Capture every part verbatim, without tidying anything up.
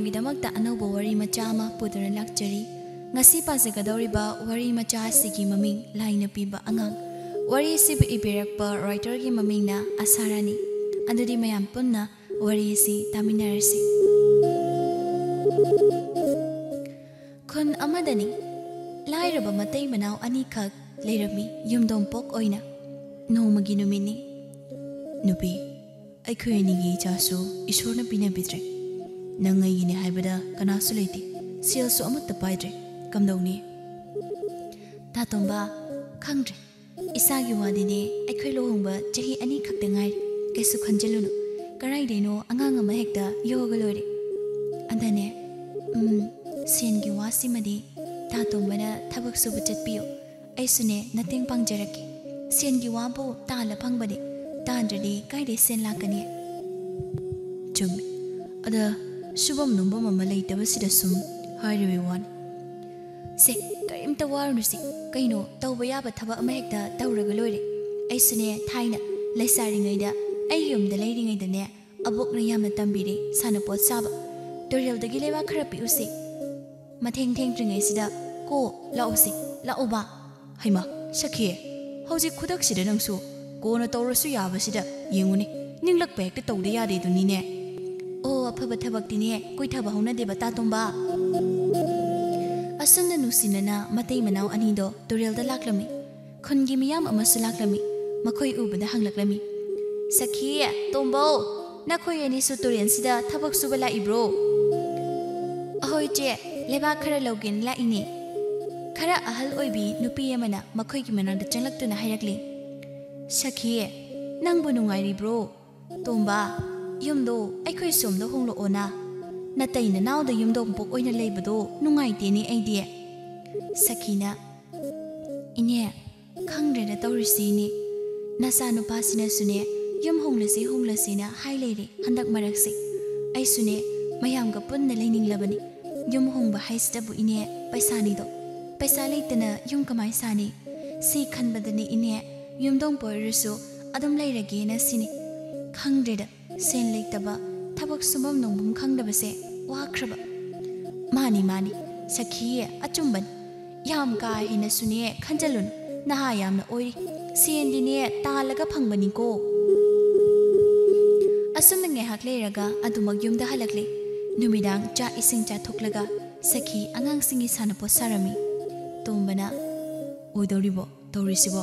ꯒꯤꯗꯃꯛꯇ ꯑꯅꯧꯕ ꯋꯥꯔꯤ ꯃꯆꯥ ꯑꯃ ꯄꯨꯗꯨꯅ ꯂꯥꯛꯆꯔꯤ꯫ ꯉꯁꯤ ꯄꯥꯖꯒꯗꯧꯔꯤꯕ ꯋꯥꯔꯤ ꯃꯆꯥ ꯑꯁꯤꯒꯤ ꯃꯃꯤꯡ ꯂꯥꯏꯅ ꯄꯤꯕ ꯑꯉꯥꯡ꯫ ꯋꯥꯔꯤ ꯑꯁꯤꯕꯨ ꯏꯕꯤꯔꯛꯄ writerꯒꯤ ꯃꯃꯤꯡꯅ ꯑꯁꯥꯔꯥꯅꯤ꯫ ꯑꯗꯨꯗꯤ ꯃꯌꯥꯝ ꯄꯨꯟꯅ ꯋꯥꯔꯤ ꯑꯁꯤ ꯇꯥꯃꯤꯟꯅꯔꯁꯤ꯫ ꯈꯨꯟ ꯑꯃꯗꯅꯤ ꯂꯥꯏꯔꯕ ꯃꯇꯩ ꯃꯅꯥꯎ ꯑꯅꯤꯈꯛ ꯂꯩꯔꯝꯃꯤ ꯌꯨꯝꯗꯣꯡꯄꯣꯛ ꯑꯣꯏꯅ꯫ ꯅꯣꯡꯃꯒꯤ ꯅꯨꯃꯤꯠꯅꯤ꯫ "ꯅꯨꯄꯤ, ꯑꯩꯈꯣꯏ ꯑꯅꯤꯒꯤ ꯏꯆꯥꯁꯨ ꯏꯁꯣꯔꯅ ꯄꯤꯅꯕꯤꯗ꯭ꯔꯦ꯫ ꯅꯪ ꯑꯩꯒꯤꯅꯦ ꯍꯥꯏꯕꯗ ꯀꯅꯥꯁꯨ ꯂꯩꯇꯦ꯫ ꯁꯦꯜꯁꯨ ꯑꯃꯠꯇ ꯄꯥꯏꯗ꯭ꯔꯦ꯫ ꯀꯝꯗꯧꯅꯤ?" "ꯇꯥꯇꯣꯝꯕ, ꯈꯪꯗ꯭ꯔꯦ꯫ ꯏꯁꯥꯒꯤ ꯋꯥꯗꯤꯅꯦ, ꯑꯩꯈꯣꯏ ꯂꯨꯍꯣꯡꯕ ꯆꯍꯤ ꯑꯅꯤ ꯈꯛꯇ ꯉꯥꯏꯔꯤ꯫ ꯀꯩꯁꯨ ꯈꯟꯖꯤꯜꯂꯨꯅꯨ꯫ ꯀꯔꯥꯏꯗꯩꯅꯣ ꯑꯉꯥꯡ ꯑꯃ ꯍꯦꯛꯇ ꯌꯣꯛꯑꯒ ꯂꯣꯏꯔꯦ꯫ ꯑꯗꯅꯦ, ꯎꯝ, ꯁꯦꯟꯒꯤ ꯋꯥꯁꯤꯃꯗꯤ ꯇꯥꯇꯣꯝꯕꯅ ꯊꯕꯛ ꯁꯨꯕ ꯆꯠꯄꯤꯌꯨ꯫ ꯑꯩꯁꯨꯅꯦ ꯃꯇꯦꯡ ꯄꯥꯡꯖꯔꯛꯀꯦ꯫ ꯁꯦꯟꯒꯤ ꯋꯥꯕꯨ ꯇꯥꯜꯂ ꯐꯪꯕꯅꯦ꯫ ꯇꯥꯟꯗ꯭ꯔꯗꯤ ꯀꯥꯏꯗꯩ ꯁꯦꯟ ꯂꯥꯛꯀꯅꯤ?" "ꯆꯨꯝꯃꯤ꯫ ꯑꯗ ꯁꯨꯐꯝ ꯅꯣꯝꯐꯝ ꯑꯃ ꯂꯩꯇꯕꯁꯤꯗ ꯁꯨꯝ ꯍꯥꯏꯔꯤꯕꯩ ꯋꯥꯅꯤ꯫" "ꯁꯦ, ꯀꯔꯤꯝꯇ ꯋꯥꯔꯨꯅꯨꯁꯦ꯫ ꯀꯩꯅꯣ, ꯇꯧꯕ ꯌꯥꯕ ꯊꯕꯛ ꯑꯃ ꯍꯦꯛꯇ ꯇꯧꯔꯒ ꯂꯣꯏꯔꯦ꯫ ꯑꯩꯁꯨꯅꯦ ꯊꯥꯏꯅ ꯂꯩꯁꯥꯔꯤꯉꯩꯗ ꯑꯩꯒꯤ ꯌꯨꯝꯗ ꯂꯩꯔꯤꯉꯩꯗꯅꯦ, ꯑꯕꯣꯛꯅ ꯌꯥꯝꯅ ꯇꯝꯕꯤꯔꯦ ꯁꯥꯟꯅꯄꯣꯠ ꯁꯥꯕ꯫ ꯇꯨꯔꯦꯜꯗꯒꯤ ꯂꯩꯕꯥꯛ ꯈꯔ ꯄꯤꯛꯎꯁꯦ꯫ ꯃꯊꯦꯡ ꯊꯦꯡꯗ꯭ꯔꯤꯉꯩꯁꯤꯗ ꯀꯣ ꯂꯥꯛꯎꯁꯦ, ꯂꯥꯛꯎꯕ꯫" "ꯍꯩꯃꯥ, ꯁꯈꯤ, ꯍꯧꯖꯤꯛ ꯈꯨꯗꯛꯁꯤꯗ ꯅꯪꯁꯨ ꯀꯣꯟꯅ ꯇꯧꯔꯁꯨ ꯌꯥꯕꯁꯤꯗ ꯌꯦꯡꯉꯨꯅꯦ, ꯅꯤꯡꯂꯛꯄ ꯍꯦꯛꯇ ꯇꯧꯗ ꯌꯥꯗꯦꯗꯨꯅꯤꯅꯦ꯫" "ꯑꯣ, ꯑꯐꯕ ꯊꯕꯛꯇꯤꯅꯦ ꯀꯨꯏꯊꯕ ꯍꯧꯅꯗꯦꯕ, ꯇꯥꯇꯣꯝꯕ꯫" ꯑꯁꯨꯝꯅ ꯅꯨꯡꯁꯤꯅꯅ ꯃꯇꯩ ꯃꯅꯥꯎ ꯑꯅꯤꯗꯣ ꯇꯨꯔꯦꯜꯗ ꯂꯥꯛꯂꯝꯃꯤ꯫ ꯈꯨꯟꯒꯤ ꯃꯤꯌꯥꯝ ꯑꯃꯁꯨ ꯂꯥꯛꯂꯝꯃꯤ꯫ ꯃꯈꯣꯏ ꯎꯕꯗ ꯍꯪꯂꯛꯂꯝꯃꯤ, "ꯁꯈꯤ, ꯇꯣꯝꯕꯧ, ꯅꯈꯣꯏ ꯑꯅꯤꯁꯨ ꯇꯨꯔꯦꯟꯁꯤꯗ ꯊꯕꯛ ꯁꯨꯕ ꯂꯥꯛꯏꯕ꯭ꯔꯣ?" "ꯑꯍꯣꯏ ꯆꯦ, ꯂꯩꯕꯥꯛ ꯈꯔ ꯂꯧꯒꯦꯅ ꯂꯥꯛꯏꯅꯦ꯫" ꯈꯔ ꯑꯍꯜ ꯑꯣꯏꯕꯤ ꯅꯨꯄꯤ ꯑꯃꯅ ꯃꯈꯣꯏꯒꯤ ꯃꯅꯥꯛꯇ ꯆꯪꯂꯛꯇꯨꯅ ꯍꯥꯏꯔꯛꯂꯤ, "ꯁꯈꯤ, ꯅꯪꯕꯨ ꯅꯨꯡꯉꯥꯏꯔꯤꯕ꯭ꯔꯣ? ꯇꯣꯝꯕ, ꯌꯨꯝꯗꯣ ꯑꯩꯈꯣꯏ ꯁꯣꯝꯗ ꯍꯣꯡꯂꯛꯑꯣꯅ꯫ ꯅꯇꯩ ꯅꯅꯥꯎꯗ ꯌꯨꯝꯗꯣꯡꯄꯣꯛ ꯑꯣꯏꯅ ꯂꯩꯕꯗꯣ ꯅꯨꯡꯉꯥꯏꯇꯦꯅꯦ ꯑꯩꯗꯤ꯫" ꯁꯈꯤꯅ, "ꯏꯅꯦ, ꯈꯪꯗ꯭ꯔꯦꯗ ꯇꯧꯔꯤꯁꯦ ꯏꯅꯦ꯫ ꯅꯆꯥꯅꯨꯄꯥꯁꯤꯅꯁꯨꯅꯦ ꯌꯨꯝ ꯍꯣꯡꯂꯁꯤ ꯍꯣꯡꯂꯁꯤꯅ ꯍꯥꯏ ꯂꯩꯔꯦ ꯍꯟꯗꯛ ꯃꯔꯛꯁꯦ꯫ ꯑꯩꯁꯨꯅꯦ ꯃꯌꯥꯝꯒ ꯄꯨꯟꯅ ꯂꯩꯅꯤꯡꯂꯕꯅꯤ꯫ ꯌꯨꯝ ꯍꯣꯡꯕ ꯍꯥꯏꯁꯤꯗꯕꯨ ꯏꯅꯦ ꯄꯩꯁꯥꯅꯤꯗꯣ꯫ ꯄꯩꯁꯥ ꯂꯩꯇꯅ ꯌꯨꯝ ꯀꯃꯥꯏ ꯁꯥꯅꯤ? ꯁꯤ ꯈꯟꯕꯗꯅꯦ ꯏꯅꯦ ꯌꯨꯝꯗꯣꯡꯄꯣꯛ ꯑꯣꯏꯔꯁꯨ ꯑꯗꯨꯝ ꯂꯩꯔꯒꯦꯅ ꯁꯤꯅꯤ꯫ ꯈꯪꯗ꯭ꯔꯦꯗ, ꯁꯦꯟ ꯂꯩꯇꯕ, ꯊꯕꯛ ꯁꯨꯐꯝ ꯅꯣꯝꯐꯝ ꯈꯪꯗꯕꯁꯦ ꯋꯥꯈ꯭ꯔꯕ꯫ ꯃꯥꯅꯤ, ꯃꯥꯅꯤ, ꯁꯈꯤ, ꯑꯆꯨꯝꯕꯅꯤ꯫ ꯌꯥꯝ ꯀꯥ ꯍꯦꯟꯅꯁꯨꯅꯦ ꯈꯟꯖꯜꯂꯨꯅꯨ, ꯅꯍꯥ ꯌꯥꯝꯅ ꯑꯣꯏꯔꯤ꯫ ꯁꯦꯟꯗꯤꯅꯦ ꯇꯥꯜꯂꯒ ꯐꯪꯕꯅꯤꯀꯣ꯫ ꯑꯁꯨꯝꯅ ꯉꯥꯏꯍꯥꯛ ꯂꯩꯔꯒ ꯑꯗꯨꯃꯛ ꯌꯨꯝꯗ ꯍꯜꯂꯛꯂꯦ꯫ ꯅꯨꯃꯤꯗꯥꯡ ꯆꯥꯛ ꯏꯁꯤꯡ ꯆꯥꯊꯣꯛꯂꯒ ꯁꯈꯤ ꯑꯉꯥꯡꯁꯤꯡꯒꯤ ꯁꯥꯟꯅꯄꯣꯠ ꯁꯥꯔꯝꯃꯤ꯫ ꯇꯣꯝꯕꯅ, "ꯑꯣꯏꯗꯧꯔꯤꯕꯣ ꯇꯧꯔꯤꯁꯤꯕꯣ?"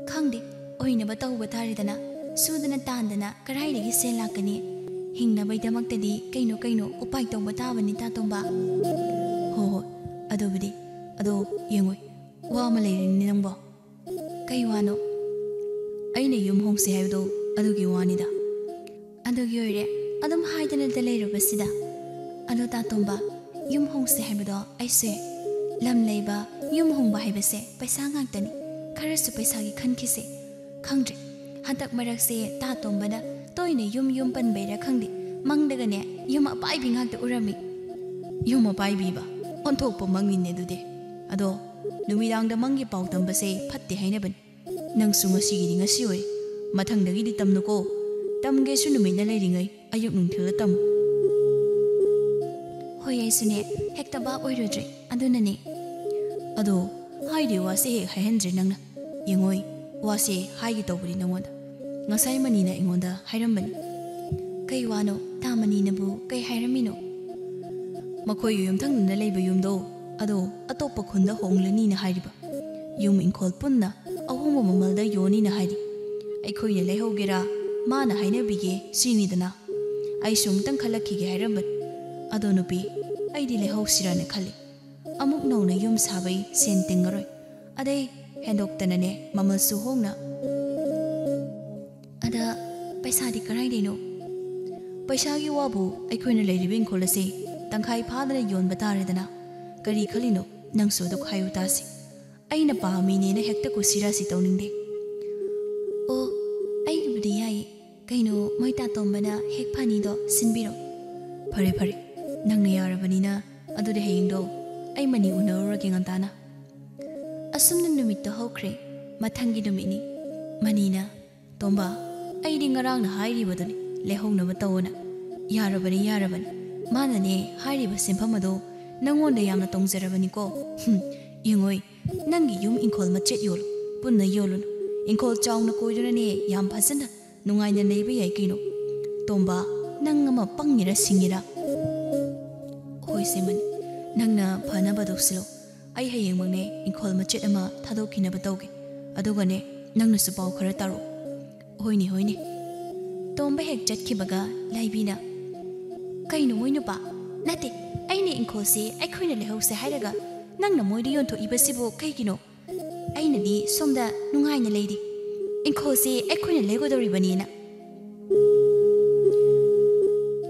"ꯈꯪꯗꯦ, ꯑꯣꯏꯅꯕ ꯇꯧꯕ ꯇꯥꯔꯦꯗꯅ꯫ ꯁꯨꯗꯅ ꯇꯥꯟꯗꯅ ꯀꯔꯥꯏꯗꯒꯤ ꯁꯦꯟ ꯂꯥꯛꯀꯅꯤ? ꯍꯤꯡꯅꯕꯩꯗꯃꯛꯇꯗꯤ ꯀꯩꯅꯣ ꯀꯩꯅꯣ ꯎꯄꯥꯏ ꯇꯧꯕ ꯇꯥꯕꯅꯤ, ꯇꯥꯇꯣꯝꯕ꯫" "ꯍꯣ ꯍꯣ, ꯑꯗꯨꯕꯨꯗꯤ꯫ ꯑꯗꯣ ꯌꯦꯡꯉꯣꯏ, ꯋꯥ ꯑꯃ ꯂꯩꯔꯤꯅꯤ ꯅꯪꯕꯣ꯫" "ꯀꯩ ꯋꯥꯅꯣ?" "ꯑꯩꯅ ꯌꯨꯝ ꯍꯣꯡꯁꯦ ꯍꯥꯏꯕꯗꯣ, ꯑꯗꯨꯒꯤ ꯋꯥꯅꯤꯗ꯫" "ꯑꯗꯨꯒꯤ ꯑꯣꯏꯔꯦ ꯑꯗꯨꯝ ꯍꯥꯏꯗꯅꯗ ꯂꯩꯔꯕꯁꯤꯗ꯫ ꯑꯗꯣ ꯇꯥꯇꯣꯝꯕ, ꯌꯨꯝ ꯍꯣꯡꯁꯦ ꯍꯥꯏꯕꯗꯣ ꯑꯩꯁꯦ ꯂꯝ ꯂꯩꯕ, ꯌꯨꯝ ꯍꯣꯡꯕ ꯍꯥꯏꯕꯁꯦ ꯄꯩꯁꯥ ꯉꯥꯛꯇꯅꯤ꯫ ꯈꯔꯁꯨ ꯄꯩꯁꯥꯒꯤ ꯈꯟꯈꯤꯁꯦ꯫ ꯈꯪꯗ꯭ꯔꯦ, ꯍꯟꯗꯛ ꯃꯔꯛꯁꯦ ꯇꯥꯇꯣꯝꯕꯅ ꯇꯣꯏꯅ ꯌꯨꯝ ꯌꯨꯝ ꯄꯟꯕꯩꯔꯥ ꯈꯪꯗꯦ, ꯃꯪꯗꯒꯅꯦ ꯌꯨꯝ ꯑꯄꯥꯏꯕꯤ ꯉꯥꯛꯇ ꯎꯔꯝꯃꯤ꯫" "ꯌꯨꯝ ꯑꯄꯥꯏꯕꯤꯕ? ꯑꯣꯟꯊꯣꯛꯄ ꯃꯪꯅꯤꯅꯦ ꯑꯗꯨꯗꯤ꯫ ꯑꯗꯣ ꯅꯨꯃꯤꯗꯥꯡꯗ ꯃꯪꯒꯤ ꯄꯥꯎ ꯇꯝꯕꯁꯦ ꯐꯠꯇꯦ ꯍꯥꯏꯅꯕꯅꯤ꯫ ꯅꯪꯁꯨ ꯉꯁꯤꯒꯤꯗꯤ ꯉꯁꯤ ꯑꯣꯏꯔꯦ, ꯃꯊꯪꯗꯒꯤꯗꯤ ꯇꯝꯅꯨꯀꯣ꯫ ꯇꯝꯒꯦꯁꯨ ꯅꯨꯃꯤꯠꯅ ꯂꯩꯔꯤꯉꯩ ꯑꯌꯨꯛ ꯅꯨꯡꯊꯤꯜꯗ ꯇꯝꯃꯨ꯫" "ꯍꯣꯏ, ꯑꯩꯁꯨꯅꯦ ꯍꯦꯛꯇ ꯚꯥꯞ ꯑꯣꯏꯔꯨꯗ꯭ꯔꯦ, ꯑꯗꯨꯅꯅꯦ꯫" "ꯑꯗꯣ ꯍꯥꯏꯗꯣꯏ ꯋꯥꯁꯦ ꯍꯦꯛ ꯍꯥꯏꯍꯟꯗ꯭ꯔꯦ ꯅꯪꯅ꯫ ꯌꯦꯡꯉꯣꯏ, ꯋꯥꯁꯦ ꯍꯥꯏꯒꯦ ꯇꯧꯕꯅꯤ ꯅꯪꯉꯣꯟꯗ꯫ ꯉꯁꯥꯏ ꯃꯅꯤꯅ ꯑꯩꯉꯣꯟꯗ ꯍꯥꯏꯔꯝꯕꯅꯤ꯫" "ꯀꯩ ꯋꯥꯅꯣ? ꯇꯥ ꯃꯅꯤꯅꯕꯨ ꯀꯩ ꯍꯥꯏꯔꯝꯃꯤꯅꯣ?" "ꯃꯈꯣꯏ ꯌꯨꯝꯊꯪꯅꯅ ꯂꯩꯕ ꯌꯨꯝꯗꯣ, ꯑꯗꯣ ꯑꯇꯣꯞꯄ ꯈꯨꯟꯗ ꯍꯣꯡꯂꯅꯤꯅ ꯍꯥꯏꯔꯤꯕ꯫ ꯌꯨꯝ ꯏꯪꯈꯣꯜ ꯄꯨꯟꯅ ꯑꯍꯣꯡꯕ ꯃꯃꯜꯗ ꯌꯣꯟꯅꯤꯅ ꯍꯥꯏꯔꯤ꯫ ꯑꯩꯈꯣꯏꯅ ꯂꯩꯍꯧꯒꯦꯔꯥ, ꯃꯥꯅ ꯍꯥꯏꯅꯕꯤꯒꯦ ꯁꯤꯅꯤꯗꯅ꯫ ꯑꯩꯁꯨ ꯑꯃꯨꯛꯇꯪ ꯈꯜꯂꯛꯈꯤꯒꯦ ꯍꯥꯏꯔꯝꯕꯅꯤ꯫ ꯑꯗꯣ ꯅꯨꯄꯤ, ꯑꯩꯗꯤ ꯂꯩꯍꯧꯁꯤꯔꯥꯅ ꯈꯜꯂꯤ꯫ ꯑꯃꯨꯛ ꯅꯧꯅ ꯌꯨꯝ ꯁꯥꯕꯩ ꯁꯦꯟ ꯇꯤꯡꯉꯔꯣꯏ꯫ ꯑꯗꯩ ꯍꯦꯟꯗꯣꯛꯇꯅꯅꯦ ꯃꯃꯜꯁꯨ ꯍꯣꯡꯅ꯫" "ꯑꯗ ꯄꯩꯁꯥꯗꯤ ꯀꯔꯥꯏꯗꯩꯅꯣ?" "ꯄꯩꯁꯥꯒꯤ ꯋꯥꯕꯨ, ꯑꯩꯈꯣꯏꯅ ꯂꯩꯔꯤꯕ ꯏꯪꯈꯣꯜ ꯑꯁꯤ ꯇꯪꯈꯥꯏ ꯐꯥꯗꯅ ꯌꯣꯟꯕ ꯇꯥꯔꯦꯗꯅ꯫ ꯀꯔꯤ ꯈꯜꯂꯤꯅꯣ? ꯅꯪꯁꯨ ꯑꯗꯨ ꯈꯥꯏꯌꯨ ꯇꯥꯁꯤ꯫ ꯑꯩꯅ ꯄꯥꯝꯃꯤꯅꯦꯅ ꯍꯦꯛꯇ ꯀꯨꯁꯤꯔꯥꯁꯤ ꯇꯧꯅꯤꯡꯗꯦ꯫" "ꯑꯣ, ꯑꯩꯒꯤꯕꯨꯗꯤ ꯌꯥꯏꯌꯦ꯫ ꯀꯩꯅꯣ, ꯃꯣꯏ ꯇꯥꯇꯣꯝꯕꯅ ꯍꯦꯛ ꯐꯅꯤꯗꯣ ꯁꯤꯟꯕꯤꯔꯣ꯫" "ꯐꯔꯦ, ꯐꯔꯦ, ꯅꯪꯅ ꯌꯥꯔꯕꯅꯤꯅ꯫ ꯑꯗꯨꯗꯤ ꯍꯌꯦꯡꯗꯣ ꯑꯩ ꯃꯅꯤ ꯎꯅꯔꯨꯔꯒꯦ ꯉꯟꯇꯥꯅ꯫" ꯑꯁꯨꯝꯅ ꯅꯨꯃꯤꯠꯇꯣ ꯍꯧꯈ꯭ꯔꯦ꯫ ꯃꯊꯪꯒꯤ ꯅꯨꯃꯤꯠꯅꯤ꯫ ꯃꯅꯤꯅ, "ꯇꯣꯝꯕ, ꯑꯩꯗꯤ ꯉꯔꯥꯡꯅ ꯍꯥꯏꯔꯤꯕꯗꯨꯅꯤ, ꯂꯩꯍꯧꯅꯕ ꯇꯧꯑꯣꯅ꯫ ꯌꯥꯔꯕꯅꯤ, ꯌꯥꯔꯕꯅꯤ꯫ ꯃꯥꯅꯅꯦ ꯍꯥꯏꯔꯤꯕ ꯁꯦꯟꯐꯝ ꯑꯗꯣ ꯅꯪꯉꯣꯟꯗ ꯌꯥꯝꯅ ꯇꯣꯡꯖꯔꯕꯅꯤꯀꯣ꯫ ꯍꯨꯝ, ꯌꯦꯡꯉꯣꯏ, ꯅꯪꯒꯤ ꯌꯨꯝ ꯏꯪꯈꯣꯜ ꯃꯆꯦꯠ ꯌꯣꯜꯂꯨ, ꯄꯨꯟꯅ ꯌꯣꯜꯂꯨꯅꯨ꯫ ꯏꯪꯈꯣꯜ ꯆꯥꯎꯅ ꯀꯣꯏꯗꯨꯅꯅꯦ ꯌꯥꯝ ꯐꯖꯅ ꯅꯨꯡꯉꯥꯏꯅ ꯂꯩꯕ ꯌꯥꯏ ꯀꯩꯅꯣ꯫ ꯇꯣꯝꯕ, ꯅꯪ ꯑꯃ ꯄꯪꯉꯤꯔ ꯁꯤꯡꯉꯤꯔ? ꯍꯣꯏ ꯁꯦꯃꯟ, ꯅꯪꯅ ꯐꯅꯕ ꯇꯧꯁꯤꯜꯂꯣ꯫ ꯑꯩ ꯍꯌꯦꯡꯃꯛꯅꯦ ꯏꯪꯈꯣꯜ ꯃꯆꯦꯠ ꯑꯃ ꯊꯥꯗꯣꯛꯈꯤꯅꯕ ꯇꯧꯒꯦ꯫ ꯑꯗꯨꯒꯅꯦ, ꯅꯪꯅꯁꯨ ꯄꯥꯎ ꯈꯔ ꯇꯥꯔꯛꯑꯣ꯫ ꯍꯣꯏꯅꯦ, ꯍꯣꯏꯅꯦ꯫ ꯇꯣꯝꯕ ꯍꯦꯛ ꯆꯠꯈꯤꯕꯒ ꯂꯥꯏꯕꯤꯅ, "ꯀꯩꯅꯣ ꯃꯣꯏ ꯅꯨꯄꯥ? ꯅꯠꯇꯦ, ꯑꯩꯅ ꯏꯪꯈꯣꯜꯁꯦ ꯑꯩꯈꯣꯏꯅ ꯂꯩꯍꯧꯁꯦ ꯍꯥꯏꯔꯒ ꯅꯪꯅ ꯃꯣꯏꯗ ꯌꯣꯟꯊꯣꯛꯏꯕꯁꯤꯕꯨ ꯀꯩꯒꯤꯅꯣ? ꯑꯩꯅꯗꯤ ꯁꯣꯝꯗ ꯅꯨꯡꯉꯥꯏꯅ ꯂꯩꯔꯤ, ꯏꯪꯈꯣꯜꯁꯦ ꯑꯩꯈꯣꯏꯅ ꯂꯩꯒꯗꯧꯔꯤꯕꯅꯤꯅ"꯫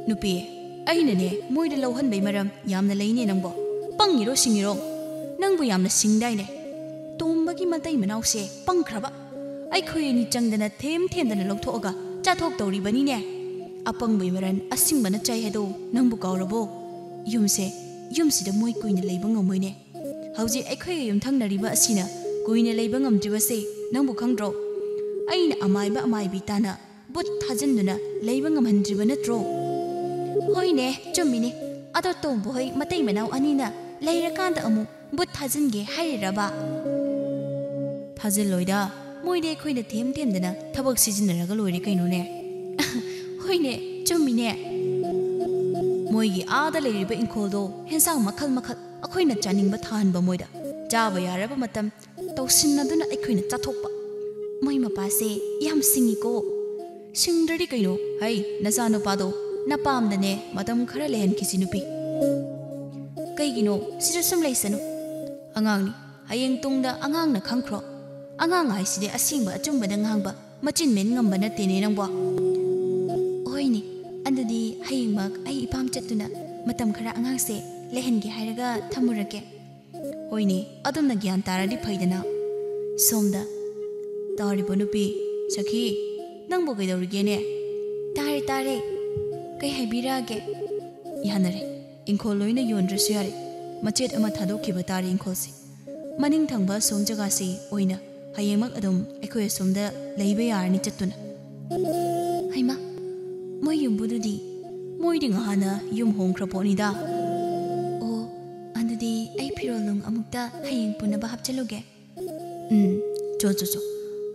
ꯅꯨꯄꯤ, ꯑꯩꯅꯅꯦ ꯃꯣꯏꯗ ꯂꯧꯍꯟꯕꯩ ꯃꯔꯝ ꯌꯥꯝꯅ ꯂꯩꯅꯦ ꯅꯪꯕꯣ꯫ ꯄꯪꯉꯤꯔꯣ ꯁꯤꯡꯉꯤꯔꯣ? ꯅꯪꯕꯨ ꯌꯥꯝꯅ ꯁꯤꯡꯗꯥꯏꯅꯦ꯫ ꯇꯣꯝꯕꯒꯤ ꯃꯇꯩ ꯃꯅꯥꯎꯁꯦ ꯄꯪꯈ꯭ꯔꯕ꯫ ꯑꯩꯈꯣꯏ ꯑꯅꯤ ꯆꯪꯗꯅ ꯊꯦꯝ ꯊꯦꯝꯗꯅ ꯂꯧꯊꯣꯛꯑꯒ ꯆꯥꯊꯣꯛꯇꯧꯔꯤꯕꯅꯤꯅꯦ꯫ ꯑꯄꯪꯕꯩ ꯃꯔꯟ ꯑꯁꯤꯡꯕꯅ ꯆꯥꯏ ꯍꯥꯏꯗꯣ ꯅꯪꯕꯨ ꯀꯥꯎꯔꯕꯣ? ꯌꯨꯝꯁꯦ, ꯌꯨꯝꯁꯤꯗ ꯃꯣꯏ ꯀꯨꯏꯅ ꯂꯩꯕ ꯉꯝꯃꯣꯏꯅꯦ꯫ ꯍꯧꯖꯤꯛ ꯑꯩꯈꯣꯏꯒ ꯌꯨꯝꯊꯪꯅꯔꯤꯕ ꯑꯁꯤꯅ ꯀꯨꯏꯅ ꯂꯩꯕ ꯉꯝꯗ꯭ꯔꯤꯕꯁꯦ ꯅꯪꯕꯨ ꯈꯪꯗ꯭ꯔꯣ? ꯑꯩꯅ ꯑꯃꯥꯏꯕ ꯑꯃꯥꯏꯕꯤ ꯇꯥꯅ ꯕꯨꯠ ꯊꯥꯖꯤꯟꯗꯨꯅ ꯂꯩꯕ ꯉꯝꯍꯟꯗ꯭ꯔꯤꯕ ꯅꯠꯇ꯭ꯔꯣ? ꯍꯣꯏꯅꯦ, ꯆꯨꯝꯃꯤꯅꯦ꯫ ꯑꯗꯣ ꯇꯣꯝꯕ ꯍꯣꯏ ꯃꯇꯩ ꯃꯅꯥꯎ ꯑꯅꯤꯅ ꯂꯩꯔꯀꯥꯟꯗ ꯑꯃꯨꯛ ꯕꯨꯠ ꯊꯥꯖꯤꯟꯒꯦ ꯍꯥꯏꯔꯤꯔꯕ? ꯊꯥꯖꯤꯜꯂꯣꯏꯗ, ꯃꯣꯏꯗꯤ ꯑꯩꯈꯣꯏꯅ ꯊꯦꯝ ꯊꯦꯝꯗꯅ ꯊꯕꯛ ꯁꯤꯖꯤꯟꯅꯔꯒ ꯂꯣꯏꯔꯦ ꯀꯩꯅꯣꯅꯦ꯫ ꯍꯣꯏꯅꯦ, ꯆꯨꯝꯃꯤꯅꯦ꯫ ꯃꯣꯏꯒꯤ ꯑꯥꯗ ꯂꯩꯔꯤꯕ ꯏꯪꯈꯣꯜꯗꯣ ꯍꯦꯟꯁꯥꯡ ꯃꯈꯜ ꯃꯈꯜ ꯑꯩꯈꯣꯏꯅ ꯆꯥꯅꯤꯡꯕ ꯊꯥꯍꯟꯕ ꯃꯣꯏꯗ꯫ ꯆꯥꯕ ꯌꯥꯔꯕ ꯃꯇꯝ ꯇꯧꯁꯤꯟꯅꯗꯨꯅ ꯑꯩꯈꯣꯏꯅ ꯆꯥꯊꯣꯛꯄ꯫ ꯃꯣꯏ ꯃꯄꯥꯁꯦ ꯌꯥꯝ ꯁꯤꯡꯉꯤꯀꯣ꯫ ꯁꯤꯡꯗ꯭ꯔꯗꯤ ꯀꯩꯅꯣ? ꯍꯩ, ꯅꯆꯥꯅꯨꯄꯥꯗꯣ ꯅꯄꯥꯝꯗꯅꯦ ꯃꯇꯝ ꯈꯔ ꯂꯩꯍꯟꯈꯤꯁꯤ ꯅꯨꯄꯤ꯫ ꯀꯩꯒꯤꯅꯣ? ꯁꯤꯗ ꯁꯨꯝ ꯂꯩꯁꯅꯨ꯫ ꯑꯉꯥꯡꯅꯤ꯫ ꯍꯌꯦꯡ ꯇꯨꯡꯗ ꯑꯉꯥꯡꯅ ꯈꯪꯈ꯭ꯔꯣ꯫ ꯑꯉꯥꯡ ꯍꯥꯏꯁꯤꯗꯤ ꯑꯁꯦꯡꯕ ꯑꯆꯨꯝꯕꯗ ꯉꯥꯡꯕ, ꯃꯆꯤꯟ ꯃꯦꯟ ꯉꯝꯕ ꯅꯠꯇꯦꯅꯦ ꯅꯪꯕꯣ꯫ ꯍꯣꯏꯅꯦ, ꯑꯗꯨꯗꯤ ꯍꯌꯦꯡꯃꯛ ꯑꯩ ꯏꯄꯥꯝ ꯆꯠꯇꯨꯅ ꯃꯇꯝ ꯈꯔ ꯑꯉꯥꯡꯁꯦ ꯂꯩꯍꯟꯒꯦ ꯍꯥꯏꯔꯒ ꯊꯝꯃꯨꯔꯒꯦ꯫ ꯍꯣꯏꯅꯦ, ꯑꯗꯨꯝꯅ ꯒ꯭ꯌꯥꯟ ꯇꯥꯔꯗꯤ ꯐꯩꯗꯅ꯫ ꯁꯣꯝꯗ, "ꯇꯥꯔꯤꯕꯣ ꯅꯨꯄꯤ? ꯁꯈꯤ, ꯅꯪꯕꯨ ꯀꯩꯗꯧꯔꯤꯒꯦꯅꯦ?" "ꯇꯥꯔꯦ, ꯇꯥꯔꯦ꯫ ꯀꯩ ꯍꯥꯏꯕꯤꯔꯛꯑꯒꯦ?" "ꯌꯥꯅꯔꯦ꯫ ꯏꯪꯈꯣꯜ ꯂꯣꯏꯅ ꯌꯣꯟꯗ꯭ꯔꯁꯨ ꯌꯥꯔꯦ꯫ ꯃꯆꯦꯠ ꯑꯃ ꯊꯥꯗꯣꯛꯈꯤꯕ ꯇꯥꯔꯦ ꯏꯪꯈꯣꯜꯁꯦ꯫ ꯃꯅꯤꯡ ꯊꯪꯕ ꯑꯁꯣꯝ ꯖꯒꯥꯁꯤ ꯑꯣꯏꯅ ꯍꯌꯦꯡꯃꯛ ꯑꯗꯨꯝ ꯑꯩꯈꯣꯏ ꯑꯁꯣꯝꯗ ꯂꯩꯕ ꯌꯥꯔꯅꯤ ꯆꯠꯇꯨꯅ꯫" ꯍꯩꯃꯥ, ꯃꯣꯏ ꯌꯨꯝꯕꯨꯗꯨꯗꯤ ꯃꯣꯏꯗꯤ ꯉꯍꯥꯟꯅ ꯌꯨꯝ ꯍꯣꯡꯈ꯭ꯔ ꯄꯣꯠꯅꯤꯗ꯫ ꯑꯣ, ꯑꯗꯨꯗꯤ ꯑꯩ ꯐꯤꯔꯣꯜ ꯅꯨꯡ ꯑꯃꯨꯛꯇ ꯍꯌꯦꯡ ꯄꯨꯅꯕ ꯍꯥꯞꯆꯜꯂꯨꯒꯦ꯫ ꯎꯝ, ꯆꯣ, ꯆꯣ, ꯆꯣ꯫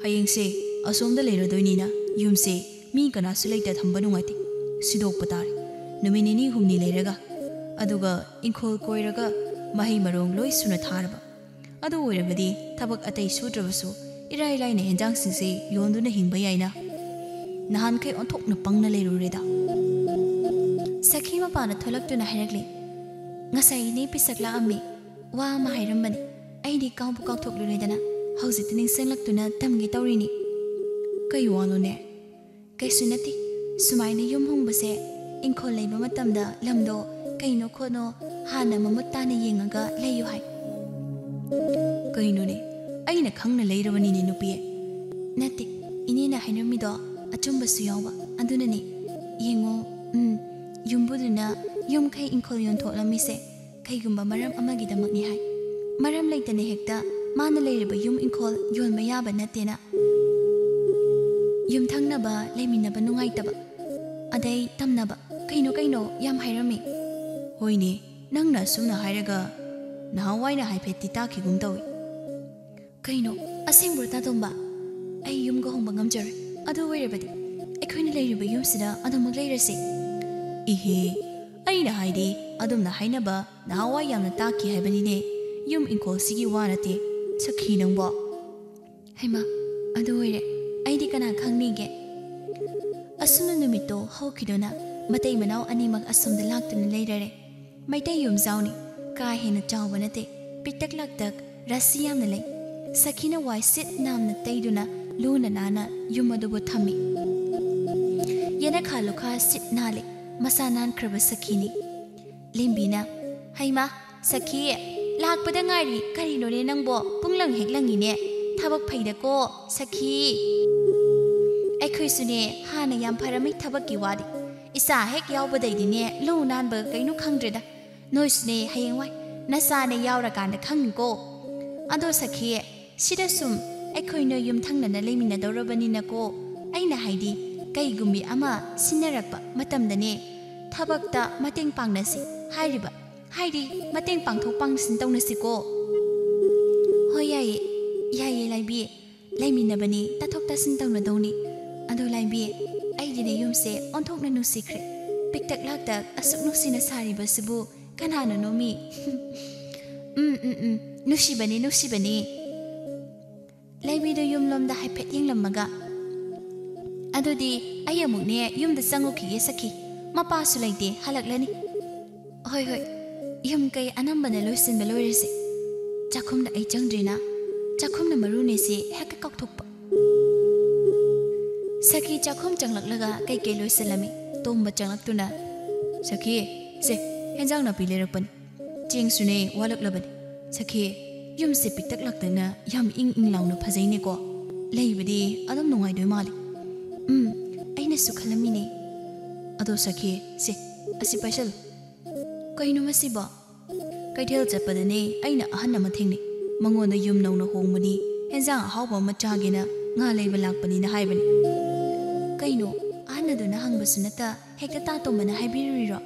ꯍꯌꯦꯡꯁꯦ ꯑꯁꯣꯝꯗ ꯂꯩꯔꯗꯣꯏꯅꯤꯅ ꯌꯨꯝꯁꯦ ꯃꯤ ꯀꯅꯥꯁꯨ ꯂꯩꯇ ꯊꯝꯕ ꯅꯨꯡꯉꯥꯏꯇꯦ꯫ ꯁꯤꯗꯣꯛꯄ ꯇꯥꯔꯦ꯫ ꯅꯨꯃꯤꯠ ꯅꯤꯅꯤ ꯍꯨꯝꯅꯤ ꯂꯩꯔꯒ, ꯑꯗꯨꯒ ꯏꯪꯈꯣꯜ ꯀꯣꯏꯔꯒ ꯃꯍꯩ ꯃꯔꯣꯡ ꯂꯣꯏ ꯁꯨꯅ ꯊꯥꯔꯕ꯫ ꯑꯗꯨ ꯑꯣꯏꯔꯕꯗꯤ ꯊꯕꯛ ꯑꯇꯩ ꯁꯨꯗ꯭ꯔꯕꯁꯨ ꯏꯔꯥꯏ ꯂꯥꯏꯅ ꯍꯦꯟꯖꯥꯡꯁꯤꯡꯁꯦ ꯌꯣꯟꯗꯨꯅ ꯍꯤꯡꯕ ꯌꯥꯏꯅ꯫ ꯅꯍꯥꯟꯈꯩ ꯑꯣꯟꯊꯣꯛꯅ ꯄꯪꯅ ꯂꯩꯔꯨꯔꯦꯗ꯫ ꯁꯈꯤ ꯃꯄꯥꯅ ꯊꯣꯛꯂꯛꯇꯨꯅ ꯍꯥꯏꯔꯛꯂꯤ, "ꯉꯁꯥꯏ ꯏꯅꯦ ꯄꯤꯁꯛ ꯂꯥꯛꯑꯝꯃꯤ꯫ ꯋꯥ ꯑꯃ ꯍꯥꯏꯔꯝꯕꯅꯤ꯫ ꯑꯩꯗꯤ ꯀꯥꯎꯕꯨ ꯀꯥꯎꯊꯣꯛꯂꯨꯔꯦꯗꯅ ꯍꯧꯖꯤꯛꯇ ꯅꯤꯡꯁꯤꯡꯂꯛꯇꯨꯅ ꯇꯝꯒꯦ ꯇꯧꯔꯤꯅꯤ꯫" "ꯀꯩ ꯋꯥꯅꯣꯅꯦ?" "ꯀꯩꯁꯨ ꯅꯠꯇꯦ꯫ ꯁꯨꯃꯥꯏꯅ ꯌꯨꯝ ꯍꯣꯡꯕꯁꯦ ꯏꯪꯈꯣꯜ ꯂꯩꯕ ꯃꯇꯝꯗ ꯂꯝꯗꯣ ꯀꯩꯅꯣ ꯈꯣꯠꯅꯣ ꯍꯥꯟꯅ ꯃꯃꯨꯠ ꯇꯥꯅ ꯌꯦꯡꯉꯒ ꯂꯩꯌꯨ ꯍꯥꯏ꯫" "ꯀꯩꯅꯣꯅꯦ? ꯑꯩꯅ ꯈꯪꯅ ꯂꯩꯔꯕꯅꯤꯅꯦ ꯅꯨꯄꯤ꯫" "ꯅꯠꯇꯦ, ꯏꯅꯦꯅ ꯍꯥꯏꯔꯝꯃꯤꯗꯣ ꯑꯆꯨꯝꯕꯁꯨ ꯌꯥꯎꯕ꯫ ꯑꯗꯨꯅꯅꯦ꯫ ꯌꯦꯡꯉꯣ, ꯎꯝ, ꯌꯨꯝꯕꯨꯗꯨꯅ ꯌꯨꯝꯈꯩ ꯏꯪꯈꯣꯜ ꯌꯣꯟꯊꯣꯛꯂꯝꯃꯤꯁꯦ ꯀꯩꯒꯨꯝꯕ ꯃꯔꯝ ꯑꯃꯒꯤꯗꯃꯛꯅꯤ ꯍꯥꯏ꯫ ꯃꯔꯝ ꯂꯩꯇꯅ ꯍꯦꯛꯇ ꯃꯥꯅ ꯂꯩꯔꯤꯕ ꯌꯨꯝ ꯏꯪꯈꯣꯜ ꯌꯣꯟꯕ ꯌꯥꯕ ꯅꯠꯇꯦꯅ꯫ ꯌꯨꯝꯊꯪꯅꯕ, ꯂꯩꯃꯤꯟꯅꯕ ꯅꯨꯡꯉꯥꯏꯇꯕ, ꯑꯗꯩ ꯇꯝꯅꯕ, ꯀꯩꯅꯣ ꯀꯩꯅꯣ ꯌꯥꯝ ꯍꯥꯏꯔꯝꯃꯤ꯫" "ꯍꯣꯏꯅꯦ, ꯅꯪꯅ ꯑꯁꯨꯝꯅ ꯍꯥꯏꯔꯒ ꯅꯍꯥꯟꯋꯥꯏꯅ ꯍꯥꯏꯐꯦꯠꯇꯤ ꯇꯥꯈꯤꯒꯨꯝ ꯇꯧꯏ꯫" "ꯀꯩꯅꯣ, ꯑꯁꯦꯡꯕ꯭ꯔꯣ ꯇꯥꯇꯣꯝꯕ? ꯑꯩ ꯌꯨꯝꯒ ꯍꯣꯡꯕ ꯉꯝꯖꯔꯣꯏ꯫ ꯑꯗꯨ ꯑꯣꯏꯔꯕꯗꯤ ꯑꯩꯈꯣꯏꯅ ꯂꯩꯔꯤꯕ ꯌꯨꯝꯁꯤꯗ ꯑꯗꯨꯃꯛ ꯂꯩꯔꯁꯤ꯫" "ꯏꯍꯦ, ꯑꯩꯅ ꯍꯥꯏꯗꯤ ꯑꯗꯨꯝꯅ ꯍꯥꯏꯅꯕ ꯅꯍꯥꯟꯋꯥꯏ ꯌꯥꯝꯅ ꯇꯥꯈꯤ ꯍꯥꯏꯕꯅꯤꯅꯦ꯫ ꯌꯨꯝ ꯏꯪꯈꯣꯜꯁꯤꯒꯤ ꯋꯥ ꯅꯠꯇꯦ, ꯁꯈꯤ ꯅꯪꯕꯣ꯫" ꯍꯩꯃꯥ, ꯑꯗꯨ ꯑꯣꯏꯔꯦ꯫ ꯑꯩꯗꯤ ꯀꯅꯥ ꯈꯪꯅꯤꯒꯦ? ꯑꯁꯨꯝꯅ ꯅꯨꯃꯤꯠꯇꯣ ꯍꯧꯈꯤꯗꯨꯅ ꯃꯇꯩ ꯃꯅꯥꯎ ꯑꯅꯤꯃꯛ ꯑꯁꯣꯝꯗ ꯂꯥꯛꯇꯨꯅ ꯂꯩꯔꯔꯦ꯫ ꯃꯩꯇꯩ ꯌꯨꯝꯖꯥꯎꯅꯤ, ꯀꯥ ꯍꯦꯟꯅ ꯆꯥꯎꯕ ꯅꯠꯇꯦ, ꯄꯤꯛꯇꯛ ꯂꯥꯛꯇꯛ, ꯔꯥꯁꯤ ꯌꯥꯝꯅ ꯂꯩ꯫ ꯁꯈꯤꯅ ꯋꯥꯏ ꯁꯤꯠ ꯅꯥꯝꯅ ꯇꯩꯗꯨꯅ ꯂꯨꯅ ꯅꯥꯟꯅ ꯌꯨꯝ ꯑꯗꯨꯕꯨ ꯊꯝꯃꯤ꯫ ꯌꯦꯅꯈꯥ ꯂꯨꯈꯥ ꯁꯤꯠ ꯅꯥꯜꯂꯤ, ꯃꯁꯥ ꯅꯥꯟꯈ꯭ꯔꯕ ꯁꯈꯤꯅꯤ꯫ ꯂꯦꯝꯕꯤꯅ, "ꯍꯩꯃꯥ, ꯁꯈꯤ, ꯂꯥꯛꯄꯗ ꯉꯥꯏꯔꯤ, ꯀꯔꯤꯅꯣꯅꯦ ꯅꯪꯕꯣ? ꯄꯨꯡꯂꯪ ꯍꯦꯛ ꯂꯪꯉꯤꯅꯦ꯫ ꯊꯕꯛ ꯐꯩꯗꯀꯣ, ꯁꯈꯤ꯫ ꯑꯩꯈꯣꯏꯁꯨꯅꯦ, ꯍꯥꯟꯅ ꯌꯥꯝ ꯐꯔꯝꯃꯤ ꯊꯕꯛꯀꯤ ꯋꯥꯗꯤ꯫ ꯏꯆꯥ ꯍꯦꯛ ꯌꯥꯎꯕꯗꯩꯗꯤꯅꯦ, ꯂꯨ ꯅꯥꯟꯕꯒ ꯀꯩꯅꯣ ꯈꯪꯗ꯭ꯔꯦꯗ꯫ ꯅꯣꯏꯁꯨꯅꯦ, ꯍꯌꯦꯡꯋꯥꯏ ꯅꯆꯥꯅꯦ ꯌꯥꯎꯔꯀꯥꯟꯗ ꯈꯪꯉꯤꯀꯣ꯫ ꯑꯗꯣ ꯁꯈꯤ, ꯁꯤꯗ ꯁꯨꯝ ꯑꯩꯈꯣꯏ ꯅꯣꯏ ꯌꯨꯝꯊꯪꯅꯅ ꯂꯩꯃꯤꯟꯅꯗꯧꯔꯕꯅꯤꯅꯀꯣ, ꯑꯩꯅ ꯍꯥꯏꯗꯤ, ꯀꯩꯒꯨꯝꯕꯤ ꯑꯃ ꯁꯤꯟꯅꯔꯛꯄ ꯃꯇꯝꯗꯅꯦ, ꯊꯕꯛꯇ ꯃꯇꯦꯡ ꯄꯥꯡꯅꯁꯤ ꯍꯥꯏꯔꯤꯕ꯫ ꯍꯥꯏꯗꯤ ꯃꯇꯦꯡ ꯄꯥꯡꯊꯣꯛ ꯄꯥꯡꯁꯤꯟ ꯇꯧꯅꯁꯤꯀꯣ꯫ ꯍꯣꯏ, ꯌꯥꯏꯌꯦ, ꯌꯥꯏꯌꯦ ꯂꯥꯏꯕꯤ꯫ ꯂꯩꯃꯤꯟꯅꯕꯅꯤ, ꯇꯥꯊꯣꯛ ꯇꯥꯁꯤꯟ ꯇꯧꯅꯗꯧꯅꯤ꯫ ꯑꯗꯣ ꯂꯥꯏꯕꯤ, ꯑꯩꯗꯤꯅꯦ ꯌꯨꯝꯁꯦ ꯑꯣꯟꯊꯣꯛꯅ ꯅꯨꯡꯁꯤꯈ꯭ꯔꯦ꯫ ꯄꯤꯛꯇꯛ ꯂꯥꯛꯇꯛ ꯑꯁꯨꯛ ꯅꯨꯡꯁꯤꯅ ꯁꯥꯔꯤꯕꯁꯤꯕꯨ ꯀꯅꯥꯅꯅꯣꯃꯤ? ꯎꯝ, ꯎꯝ, ꯎꯝ, ꯅꯨꯡꯁꯤꯕꯅꯤ, ꯅꯨꯡꯁꯤꯕꯅꯤ꯫ ꯂꯩꯕꯤꯗꯨ ꯌꯨꯝꯂꯣꯝꯗ ꯍꯥꯏꯐꯦꯠ ꯌꯦꯡꯂꯝꯃꯒ, "ꯑꯗꯨꯗꯤ ꯑꯩ ꯑꯃꯨꯛꯅꯦ ꯌꯨꯝꯗ ꯆꯪꯉꯨꯈꯤꯒꯦ ꯁꯈꯤ, ꯃꯄꯥꯁꯨ ꯂꯩꯇꯦ, ꯍꯜꯂꯛꯂꯅꯤ꯫" "ꯍꯣꯏ, ꯍꯣꯏ, ꯌꯨꯝ ꯀꯩ ꯑꯅꯝꯕꯅ ꯂꯣꯏꯁꯤꯟꯕ ꯂꯣꯏꯔꯁꯦ꯫ ꯆꯥꯛꯈꯨꯝꯗ ꯑꯩ ꯆꯪꯗ꯭ꯔꯤꯅ, ꯆꯥꯛꯈꯨꯝꯅ ꯃꯔꯨꯅꯦꯁꯦ ꯍꯦꯛꯇ ꯀꯥꯎꯊꯣꯛꯄ꯫" ꯁꯈꯤ ꯆꯥꯛꯈꯨꯝ ꯆꯪꯂꯛꯂꯒ ꯀꯩꯀꯩ ꯂꯣꯏꯁꯤꯜꯂꯝꯃꯤ꯫ ꯇꯣꯝꯕ ꯆꯪꯂꯛꯇꯨꯅ, "ꯁꯈꯤ, ꯁꯦ, ꯍꯦꯟꯖꯥꯡ ꯅꯥꯄꯤ ꯂꯩꯔꯛꯄꯅꯤ꯫ ꯆꯦꯡꯁꯨꯅꯦ ꯋꯥꯠꯂꯛꯂꯕꯅꯤ꯫ ꯁꯈꯤ, ꯌꯨꯝꯁꯦ ꯄꯤꯛꯇꯛ ꯂꯥꯛꯇꯛꯅ ꯌꯥꯝ ꯏꯪ ꯏꯪ ꯂꯥꯎꯅ ꯐꯖꯩꯅꯦꯀꯣ꯫ ꯂꯩꯕꯗꯤ ꯑꯗꯨꯝ ꯅꯨꯡꯉꯥꯏꯗꯣꯏ ꯃꯥꯜꯂꯤ꯫" "ꯎꯝ, ꯑꯩꯅꯁꯨ ꯈꯜꯂꯝꯃꯤꯅꯦ꯫ ꯑꯗꯣ ꯁꯈꯤ, ꯁꯦ, ꯑꯁꯤ ꯄꯥꯏꯁꯜꯂꯨ꯫" "ꯀꯩꯅꯣ ꯃꯁꯤꯕꯣ?" "ꯀꯩꯊꯦꯜ ꯆꯠꯄꯗꯅꯦ ꯑꯩꯅ ꯑꯍꯟ ꯑꯃ ꯊꯦꯡꯅꯩ꯫ ꯃꯉꯣꯟꯗ ꯌꯨꯝ ꯅꯧꯅ ꯍꯣꯡꯕꯅꯤ, ꯍꯦꯟꯖꯥꯡ ꯑꯍꯥꯎꯕ ꯑꯃ ꯆꯥꯒꯦꯅ ꯉꯥ ꯂꯩꯕ ꯂꯥꯛꯄꯅꯤꯅ ꯍꯥꯏꯕꯅꯤ꯫" "ꯀꯩꯅꯣ, ꯑꯍꯟ ꯑꯗꯨꯅ ꯍꯪꯕꯁꯨ ꯅꯠꯇ ꯍꯦꯛꯇ ꯇꯥ ꯇꯣꯝꯕꯅ ꯍꯥꯏꯕꯤꯔꯨꯔꯤꯔꯣ?"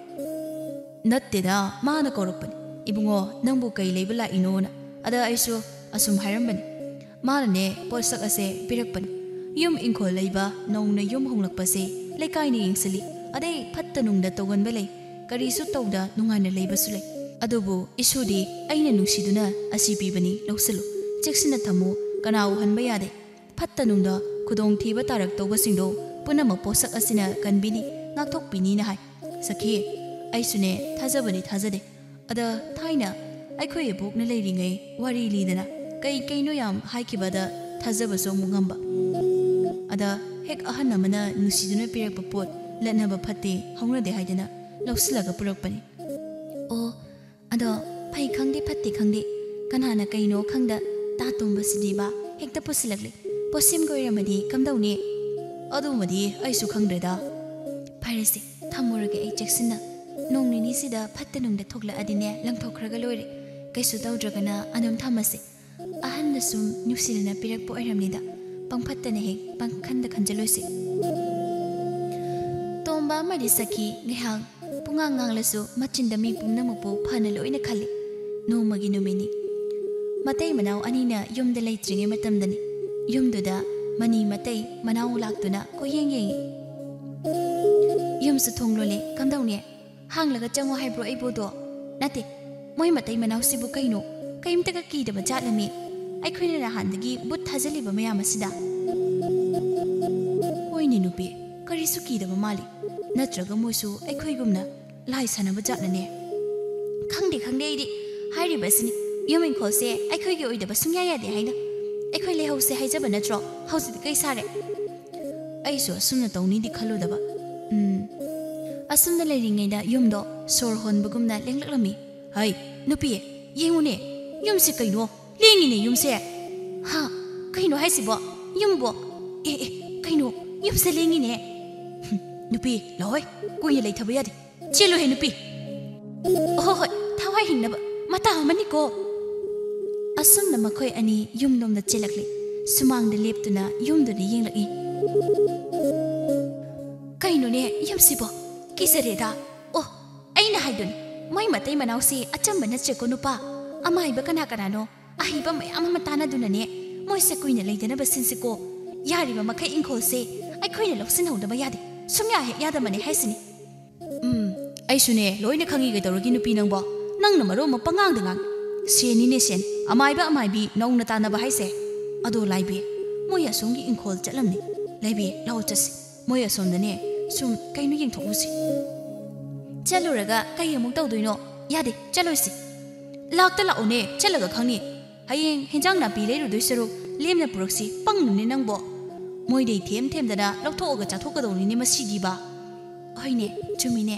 "ꯅꯠꯇꯦꯗ, ꯃꯥꯅ ꯀꯧꯔꯛꯄꯅꯤ꯫ 'ꯏꯕꯨꯡꯉꯣ, ꯅꯪꯕꯨ ꯀꯩ ꯂꯩꯕ ꯂꯥꯛꯏꯅꯣꯅ?' ꯑꯗ ꯑꯩꯁꯨ ꯑꯁꯨꯝ ꯍꯥꯏꯔꯝꯕꯅꯤ꯫ ꯃꯥꯅꯅꯦ ꯄꯣꯠꯁꯛ ꯑꯁꯦ ꯄꯤꯔꯛꯄꯅꯤ꯫ ꯌꯨꯝ ꯏꯪꯈꯣꯜ ꯂꯩꯕ, ꯅꯧꯅ ꯌꯨꯝ ꯍꯣꯡꯂꯛꯄꯁꯦ ꯂꯩꯀꯥꯏꯅ ꯌꯦꯡꯁꯤꯜꯂꯤ, ꯑꯗꯩ ꯐꯠꯇ ꯅꯨꯡꯗ ꯇꯧꯒꯟꯕ ꯂꯩ, ꯀꯔꯤꯁꯨ ꯇꯧꯗ ꯅꯨꯡꯉꯥꯏꯅ ꯂꯩꯕꯁꯨ ꯂꯩ꯫ ꯑꯗꯨꯕꯨ ꯏꯁꯨꯗꯤ ꯑꯩꯅ ꯅꯨꯡꯁꯤꯗꯨꯅ ꯑꯁꯤ ꯄꯤꯕꯅꯤ, ꯂꯧꯁꯤꯜꯂꯨ, ꯆꯦꯛꯁꯤꯟꯅ ꯊꯝꯃꯨ, ꯀꯅꯥ ꯎꯍꯟꯕ ꯌꯥꯗꯦ꯫ ꯐꯠꯇ ꯅꯨꯡꯗ ꯈꯨꯗꯣꯡꯊꯤꯕ ꯇꯥꯔꯛꯇꯧꯕꯁꯤꯡꯗꯣ ꯄꯨꯝꯅꯃꯛ ꯄꯣꯠꯁꯛ ꯑꯁꯤꯅ ꯀꯟꯕꯤꯅꯤ, ꯉꯥꯛꯊꯣꯛꯄꯤꯅꯤꯅ ꯍꯥꯏ꯫" "ꯁꯈꯤ, ꯑꯩꯁꯨꯅꯦ ꯊꯥꯖꯕꯗꯤ ꯊꯥꯖꯗꯦ꯫ ꯑꯗ ꯊꯥꯏꯅ ꯑꯩꯈꯣꯏ ꯏꯕꯣꯛꯅ ꯂꯩꯔꯤꯉꯩ ꯋꯥꯔꯤ ꯂꯤꯗꯅ ꯀꯩ ꯀꯩꯅꯣ ꯌꯥꯝ ꯍꯥꯏꯈꯤꯕꯗ ꯊꯥꯖꯕꯁꯨ ꯑꯃꯨꯛ ꯉꯝꯕ꯫ ꯑꯗ ꯍꯦꯛ ꯑꯍꯟ ꯑꯃꯅ ꯅꯨꯡꯁꯤꯗꯨꯅ ꯄꯤꯔꯛꯄ ꯄꯣꯠ ꯂꯠꯅꯕ ꯐꯠꯇꯦ, ꯍꯧꯅꯗꯦ ꯍꯥꯏꯗꯅ ꯂꯧꯁꯤꯜꯂꯒ ꯄꯨꯔꯛꯄꯅꯤ꯫" "ꯑꯣ, ꯑꯗꯣ ꯐꯩ ꯈꯪꯗꯦ ꯐꯠꯇꯦ ꯈꯪꯗꯦ, ꯀꯅꯥꯅ ꯀꯩꯅꯣ ꯈꯪꯗ ꯇꯥ ꯇꯣꯝꯕꯁꯤꯗꯤꯕ ꯍꯦꯛꯇ ꯄꯨꯁꯤꯜꯂꯛꯂꯦ꯫ ꯄꯣꯠꯁꯦꯝꯒ ꯑꯣꯏꯔꯝꯃꯗꯤ ꯀꯝꯗꯧꯅꯤ?" "ꯑꯗꯨꯃꯗꯤ ꯑꯩꯁꯨ ꯈꯪꯗ꯭ꯔꯦꯗ꯫" "ꯐꯔꯦꯁꯦ, ꯊꯝꯃꯨꯔꯒꯦ ꯑꯩ ꯆꯦꯛꯁꯤꯟꯅ꯫ ꯅꯣꯡ ꯅꯤꯅꯤꯁꯤꯗ ꯐꯠꯇ ꯅꯨꯡꯗ ꯊꯣꯛꯂꯛꯑꯗꯤꯅꯦ ꯂꯪꯊꯣꯛꯈ꯭ꯔꯒ ꯂꯣꯏꯔꯦ꯫ ꯀꯩꯁꯨ ꯇꯧꯗ꯭ꯔꯒꯅ ꯑꯗꯨꯝ ꯊꯝꯃꯁꯦ꯫ ꯑꯍꯟꯅ ꯁꯨꯝ ꯅꯨꯡꯁꯤꯅꯅ ꯄꯤꯔꯛꯄ ꯑꯣꯏꯔꯝꯅꯤꯗ꯫ ꯄꯪꯐꯠꯇꯅ ꯍꯦꯛ ꯄꯪꯈꯟꯗ ꯈꯟꯖꯜꯂꯣꯏꯁꯦ꯫" ꯇꯣꯝꯕ ꯑꯃꯗꯤ ꯁꯈꯤ ꯉꯥꯏꯍꯥꯛ ꯄꯨꯡꯉꯥꯡ ꯉꯥꯡꯂꯁꯨ ꯃꯆꯤꯟꯗ ꯃꯤ ꯄꯨꯝꯅꯃꯛꯄꯨ ꯐꯅ ꯂꯣꯏꯅ ꯈꯜꯂꯤ꯫ ꯅꯣꯡꯃꯒꯤ ꯅꯨꯃꯤꯠꯅꯤ꯫ ꯃꯇꯩ ꯃꯅꯥꯎ ꯑꯅꯤꯅ ꯌꯨꯝꯗ ꯂꯩꯇ꯭ꯔꯤꯉꯩ ꯃꯇꯝꯗꯅꯤ꯫ ꯌꯨꯝꯗꯨꯗ ꯃꯅꯤ ꯃꯇꯩ ꯃꯅꯥꯎ ꯂꯥꯛꯇꯨꯅ ꯀꯣꯏꯌꯦꯡ ꯌꯦꯡꯉꯤ꯫ "ꯌꯨꯝꯁꯨ ꯊꯣꯡ ꯂꯣꯜꯂꯦ, ꯀꯝꯗꯧꯅꯤ? ꯍꯥꯡꯂꯒ ꯆꯪꯉꯣ ꯍꯥꯏꯕ꯭ꯔꯣ ꯑꯩꯕꯨ ꯑꯗꯣ? ꯅꯠꯇꯦ, ꯃꯣꯏ ꯃꯇꯩ ꯃꯅꯥꯎꯁꯤꯕꯨ ꯀꯩꯅꯣ? ꯀꯩꯝꯇꯒ ꯀꯤꯗꯕ ꯖꯥꯠꯂꯃꯤ? ꯑꯩꯈꯣꯏꯅ ꯅꯍꯥꯟꯗꯒꯤ ꯕꯨꯠ ꯊꯥꯖꯜꯂꯤꯕ ꯃꯌꯥꯝ ꯑꯁꯤꯗ?" "ꯍꯣꯏꯅꯦ ꯅꯨꯄꯤ, ꯀꯔꯤꯁꯨ ꯀꯤꯗꯕ ꯃꯥꯜꯂꯤ꯫ ꯅꯠꯇ꯭ꯔꯒ ꯃꯣꯏꯁꯨ ꯑꯩꯈꯣꯏꯒꯨꯝꯅ ꯂꯥꯏ ꯁꯥꯟꯅꯕ ꯖꯥꯠꯅꯅꯦ?" "ꯈꯪꯗꯦ, ꯈꯪꯗꯦ, ꯑꯩꯗꯤ ꯍꯥꯏꯔꯤꯕ ꯑꯁꯤꯅꯤ, ꯌꯨꯝ ꯏꯪꯈꯣꯜꯁꯦ ꯑꯩꯈꯣꯏꯒꯤ ꯑꯣꯏꯗꯕ ꯁꯨꯡꯌꯥ ꯌꯥꯗꯦ ꯍꯥꯏꯅ꯫ ꯑꯩꯈꯣꯏ ꯂꯩꯍꯧꯁꯦ ꯍꯥꯏꯖꯕ ꯅꯠꯇ꯭ꯔꯣ? ꯍꯧꯖꯤꯛꯇꯤ ꯀꯩ ꯁꯥꯔꯦ?" ꯑꯩꯁꯨ ꯑꯁꯨꯝꯅ ꯇꯧꯅꯤꯗꯤ ꯈꯜꯂꯨꯗꯕ꯫ ꯎꯝ꯫ ꯑꯁꯨꯝꯅ ꯂꯩꯔꯤꯉꯩꯗ ꯌꯨꯝꯗꯣ ꯁꯣꯔ ꯍꯣꯟꯕꯒꯨꯝꯅ ꯂꯦꯡꯂꯛꯂꯝꯃꯤ꯫ "ꯍꯩ, ꯅꯨꯄꯤ, ꯌꯦꯡꯉꯨꯅꯦ, ꯌꯨꯝꯁꯦ ꯀꯩꯅꯣ? ꯂꯦꯡꯉꯤꯅꯦ ꯌꯨꯝꯁꯦ!" "ꯍꯥ? ꯀꯩꯅꯣ ꯍꯥꯏꯁꯤꯕꯣ? ꯌꯨꯝꯕꯣ? ꯑꯦ, ꯑꯦ, ꯀꯩꯅꯣ? ꯌꯨꯝꯁꯦ ꯂꯦꯡꯉꯤꯅꯦ!" "ꯍꯨꯝ, ꯅꯨꯄꯤ, ꯂꯥꯛꯑꯣꯏ, ꯀꯨꯏꯅ ꯂꯩꯊꯕ ꯌꯥꯗꯦ꯫ ꯆꯦꯜꯂꯨꯍꯦ ꯅꯨꯄꯤ!" "ꯑꯣꯍꯣ ꯍꯣꯏ, ꯊꯋꯥꯏ ꯍꯤꯡꯅꯕ ꯃꯇꯥ ꯑꯃꯅꯤꯀꯣ!" ꯑꯁꯨꯝꯅ ꯃꯈꯣꯏ ꯑꯅꯤ ꯌꯨꯝꯂꯣꯝꯗ ꯆꯦꯜꯂꯛꯂꯤ꯫ ꯁꯨꯃꯥꯡꯗ ꯂꯦꯞꯇꯨꯅ ꯌꯨꯝꯗꯨꯗ ꯌꯦꯡꯂꯛꯏ꯫ "ꯀꯩꯅꯣꯅꯦ ꯌꯨꯝꯁꯤꯕꯣ? ꯀꯤꯖꯔꯦꯗ꯫ ꯑꯣ, ꯑꯩꯅ ꯍꯥꯏꯗꯨꯅꯤ, ꯃꯣꯏ ꯃꯇꯩ ꯃꯅꯥꯎꯁꯤ ꯑꯆꯝꯕ ꯅꯠꯇ꯭ꯔꯦꯀꯣ ꯅꯨꯄꯥ꯫ ꯑꯃꯥꯏꯕ ꯀꯅꯥ ꯀꯅꯥꯅꯣ ꯑꯍꯩꯕ ꯃꯌꯥꯝ ꯑꯃ ꯇꯥꯟꯅꯗꯨꯅꯅꯦ ꯃꯣꯏꯁꯦ ꯀꯨꯏꯅ ꯂꯩꯗꯅꯕ ꯁꯤꯟꯁꯤꯀꯣ꯫ ꯌꯥꯔꯤꯕ ꯃꯈꯩ ꯏꯪꯈꯣꯜꯁꯦ ꯑꯩꯈꯣꯏꯅ ꯂꯧꯁꯤꯟꯍꯧꯗꯕ ꯌꯥꯗꯦ꯫ ꯁꯨꯡꯌꯥ ꯍꯦꯛ ꯌꯥꯗꯕꯅꯦ ꯍꯥꯏꯁꯤꯅꯤ꯫" "ꯎꯝ, ꯑꯩꯁꯨꯅꯦ ꯂꯣꯏꯅ ꯈꯪꯉꯤ꯫ ꯀꯩꯗꯧꯔꯒꯦ ꯅꯨꯄꯤ ꯅꯪꯕꯣ? ꯅꯪꯅ ꯃꯔꯣꯟ ꯑꯃ ꯄꯉꯥꯡꯗ ꯉꯥꯡ꯫ ꯁꯦꯟꯅꯤꯅꯦ ꯁꯦꯟ, ꯑꯃꯥꯏꯕ ꯑꯃꯥꯏꯕꯤ ꯅꯧꯅ ꯇꯥꯟꯅꯕ ꯍꯥꯏꯁꯦ꯫ ꯑꯗꯣ ꯂꯥꯏꯕꯤ, ꯃꯣꯏ ꯑꯁꯣꯝꯒꯤ ꯏꯪꯈꯣꯜ ꯆꯠꯂꯝꯅꯤ꯫ ꯂꯥꯏꯕꯤ, ꯂꯥꯛꯑꯣ ꯆꯠꯁꯤ꯫ ꯃꯣꯏ ꯑꯁꯣꯝꯗꯅꯦ ꯁꯨꯝ ꯀꯩꯅꯣ ꯌꯦꯡꯊꯣꯛꯎꯁꯤ꯫" "ꯆꯠꯂꯨꯔꯒ ꯀꯩ ꯑꯃꯨꯛ ꯇꯧꯗꯣꯏꯅꯣ? ꯌꯥꯗꯦ, ꯆꯠꯂꯣꯏꯁꯤ꯫" "ꯂꯥꯛꯇ ꯂꯥꯛꯑꯣꯅꯦ, ꯆꯠꯂꯒ ꯈꯪꯅꯤ꯫ ꯍꯌꯦꯡ ꯍꯦꯟꯖꯥꯡ ꯅꯥꯄꯤ ꯂꯩꯔꯨꯗꯣꯏ ꯁꯔꯨꯛ ꯂꯦꯝꯅ ꯄꯨꯔꯛꯁꯤ, ꯄꯪꯅꯨꯅꯦ ꯅꯪꯕꯣ꯫ ꯃꯣꯏꯗꯩ ꯊꯦꯝ ꯊꯦꯝꯗꯅ ꯂꯧꯊꯣꯛꯑꯒ ꯆꯥꯊꯣꯛꯀꯗꯧꯅꯤꯅꯦ ꯃꯁꯤꯗꯤꯕ꯫" "ꯍꯣꯏꯅꯦ, ꯆꯨꯝꯃꯤꯅꯦ꯫"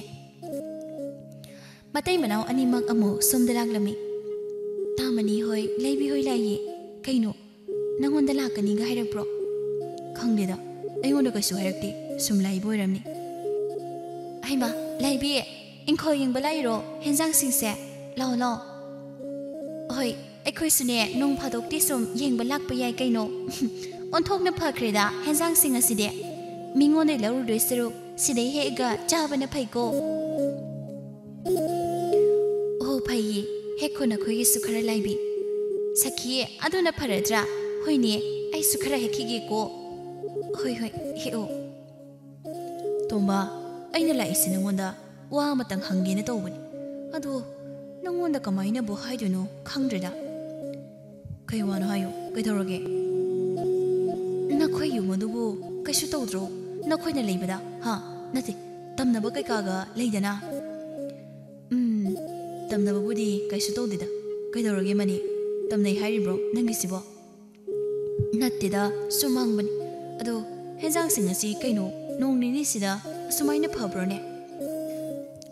ꯃꯇꯩ ꯃꯅꯥꯎ ꯑꯅꯤꯃꯛ ꯑꯃꯨꯛ ꯁꯣꯝꯗ ꯂꯥꯛꯂꯝꯃꯤ꯫ "ꯇꯥꯃꯅꯤ ꯍꯣꯏ, ꯂꯩꯕꯤ ꯍꯣꯏ ꯂꯥꯛꯏꯌꯦ꯫ ꯀꯩꯅꯣ, ꯅꯪꯉꯣꯟꯗ ꯂꯥꯛꯀꯅꯤꯒ ꯍꯥꯏꯔꯛꯄ꯭ꯔꯣ?" "ꯈꯪꯗꯦꯗ, ꯑꯩꯉꯣꯟꯗ ꯀꯩꯁꯨ ꯍꯥꯏꯔꯛꯇꯦ꯫ ꯁꯨꯝ ꯂꯥꯛꯏꯕ ꯑꯣꯏꯔꯝꯅꯤ꯫" "ꯍꯩꯃꯥ, ꯂꯥꯏꯕꯤ, ꯏꯪꯈꯣꯜ ꯌꯦꯡꯕ ꯂꯥꯛꯏꯔꯣ? ꯍꯦꯟꯖꯥꯡꯁꯤꯡꯁꯦ? ꯂꯥꯛꯑꯣ, ꯂꯥꯛꯑꯣ꯫" "ꯍꯣꯏ, ꯑꯩꯈꯣꯏꯁꯨꯅꯦ ꯅꯣꯡ ꯐꯥꯗꯣꯛꯇꯤ ꯁꯨꯝ ꯌꯦꯡꯕ ꯂꯥꯛꯄ ꯌꯥꯏ ꯀꯩꯅꯣ꯫" "ꯑꯣꯟꯊꯣꯛꯅ ꯐꯈ꯭ꯔꯦꯗ ꯍꯦꯟꯖꯥꯡꯁꯤꯡ ꯑꯁꯤꯗꯤ꯫ ꯃꯤꯉꯣꯟꯗꯩ ꯂꯧꯔꯨꯗꯣꯏ ꯁꯔꯨꯛ ꯁꯤꯗꯩ ꯍꯦꯛꯑꯒ ꯆꯥꯕꯅ ꯐꯩꯀꯣ꯫" ꯑꯣ, ꯐꯩꯌꯦ꯫ ꯍꯦꯛꯈꯣ, ꯅꯈꯣꯏꯒꯤꯁꯨ ꯈꯔ ꯂꯩꯕꯤ꯫ ꯁꯈꯤ, ꯑꯗꯨꯅ ꯐꯔꯗ꯭ꯔꯥ? ꯍꯣꯏꯅꯦ, ꯑꯩꯁꯨ ꯈꯔ ꯍꯦꯛꯈꯤꯒꯦꯀꯣ꯫ ꯍꯣꯏ, ꯍꯣꯏ, ꯍꯦꯛꯑꯣ꯫ ꯇꯣꯝꯕ, ꯑꯩꯅ ꯂꯥꯛꯏꯁꯦ ꯅꯉꯣꯟꯗ ꯋꯥ ꯑꯃꯇꯪ ꯍꯪꯒꯦꯅ ꯇꯧꯕꯅꯤ꯫ ꯑꯗꯣ ꯅꯉꯣꯟꯗ ꯀꯃꯥꯏꯅꯕꯨ ꯍꯥꯏꯗꯣꯏꯅꯣ ꯈꯪꯗ꯭ꯔꯦꯗ꯫ ꯀꯩ ꯋꯥꯅꯣ ꯍꯥꯏꯌꯨ, ꯀꯩꯗꯧꯔꯒꯦ? ꯅꯈꯣꯏ ꯌꯨꯝ ꯑꯗꯨꯕꯨ ꯀꯩꯁꯨ ꯇꯧꯗ꯭ꯔꯣ? ꯅꯈꯣꯏꯅ ꯂꯩꯕꯗ, ꯍꯥ? ꯅꯠꯇꯦ, ꯇꯝꯅꯕ ꯀꯩꯀꯥꯒ ꯂꯩꯗꯅ? ꯎꯝ, ꯇꯝꯅꯕꯕꯨꯗꯤ ꯀꯩꯁꯨ ꯇꯧꯗꯦꯗ꯫ ꯀꯩꯗꯧꯔꯒꯦ ꯃꯅꯤ? ꯇꯝꯅꯩ ꯍꯥꯏꯔꯤꯕ꯭ꯔꯣ ꯅꯪꯒꯤꯁꯤꯕꯣ? ꯅꯠꯇꯦꯗ, ꯁꯨꯝ ꯍꯪꯕꯅꯤ꯫ ꯑꯗꯣ ꯍꯦꯟꯖꯥꯡꯁꯤꯡ ꯑꯁꯤ ꯀꯩꯅꯣ, ꯅꯣꯡ ꯅꯤꯅꯤꯁꯤꯗ ꯑꯁꯨꯃꯥꯏꯅ ꯐꯕ꯭ꯔꯣꯅꯦ?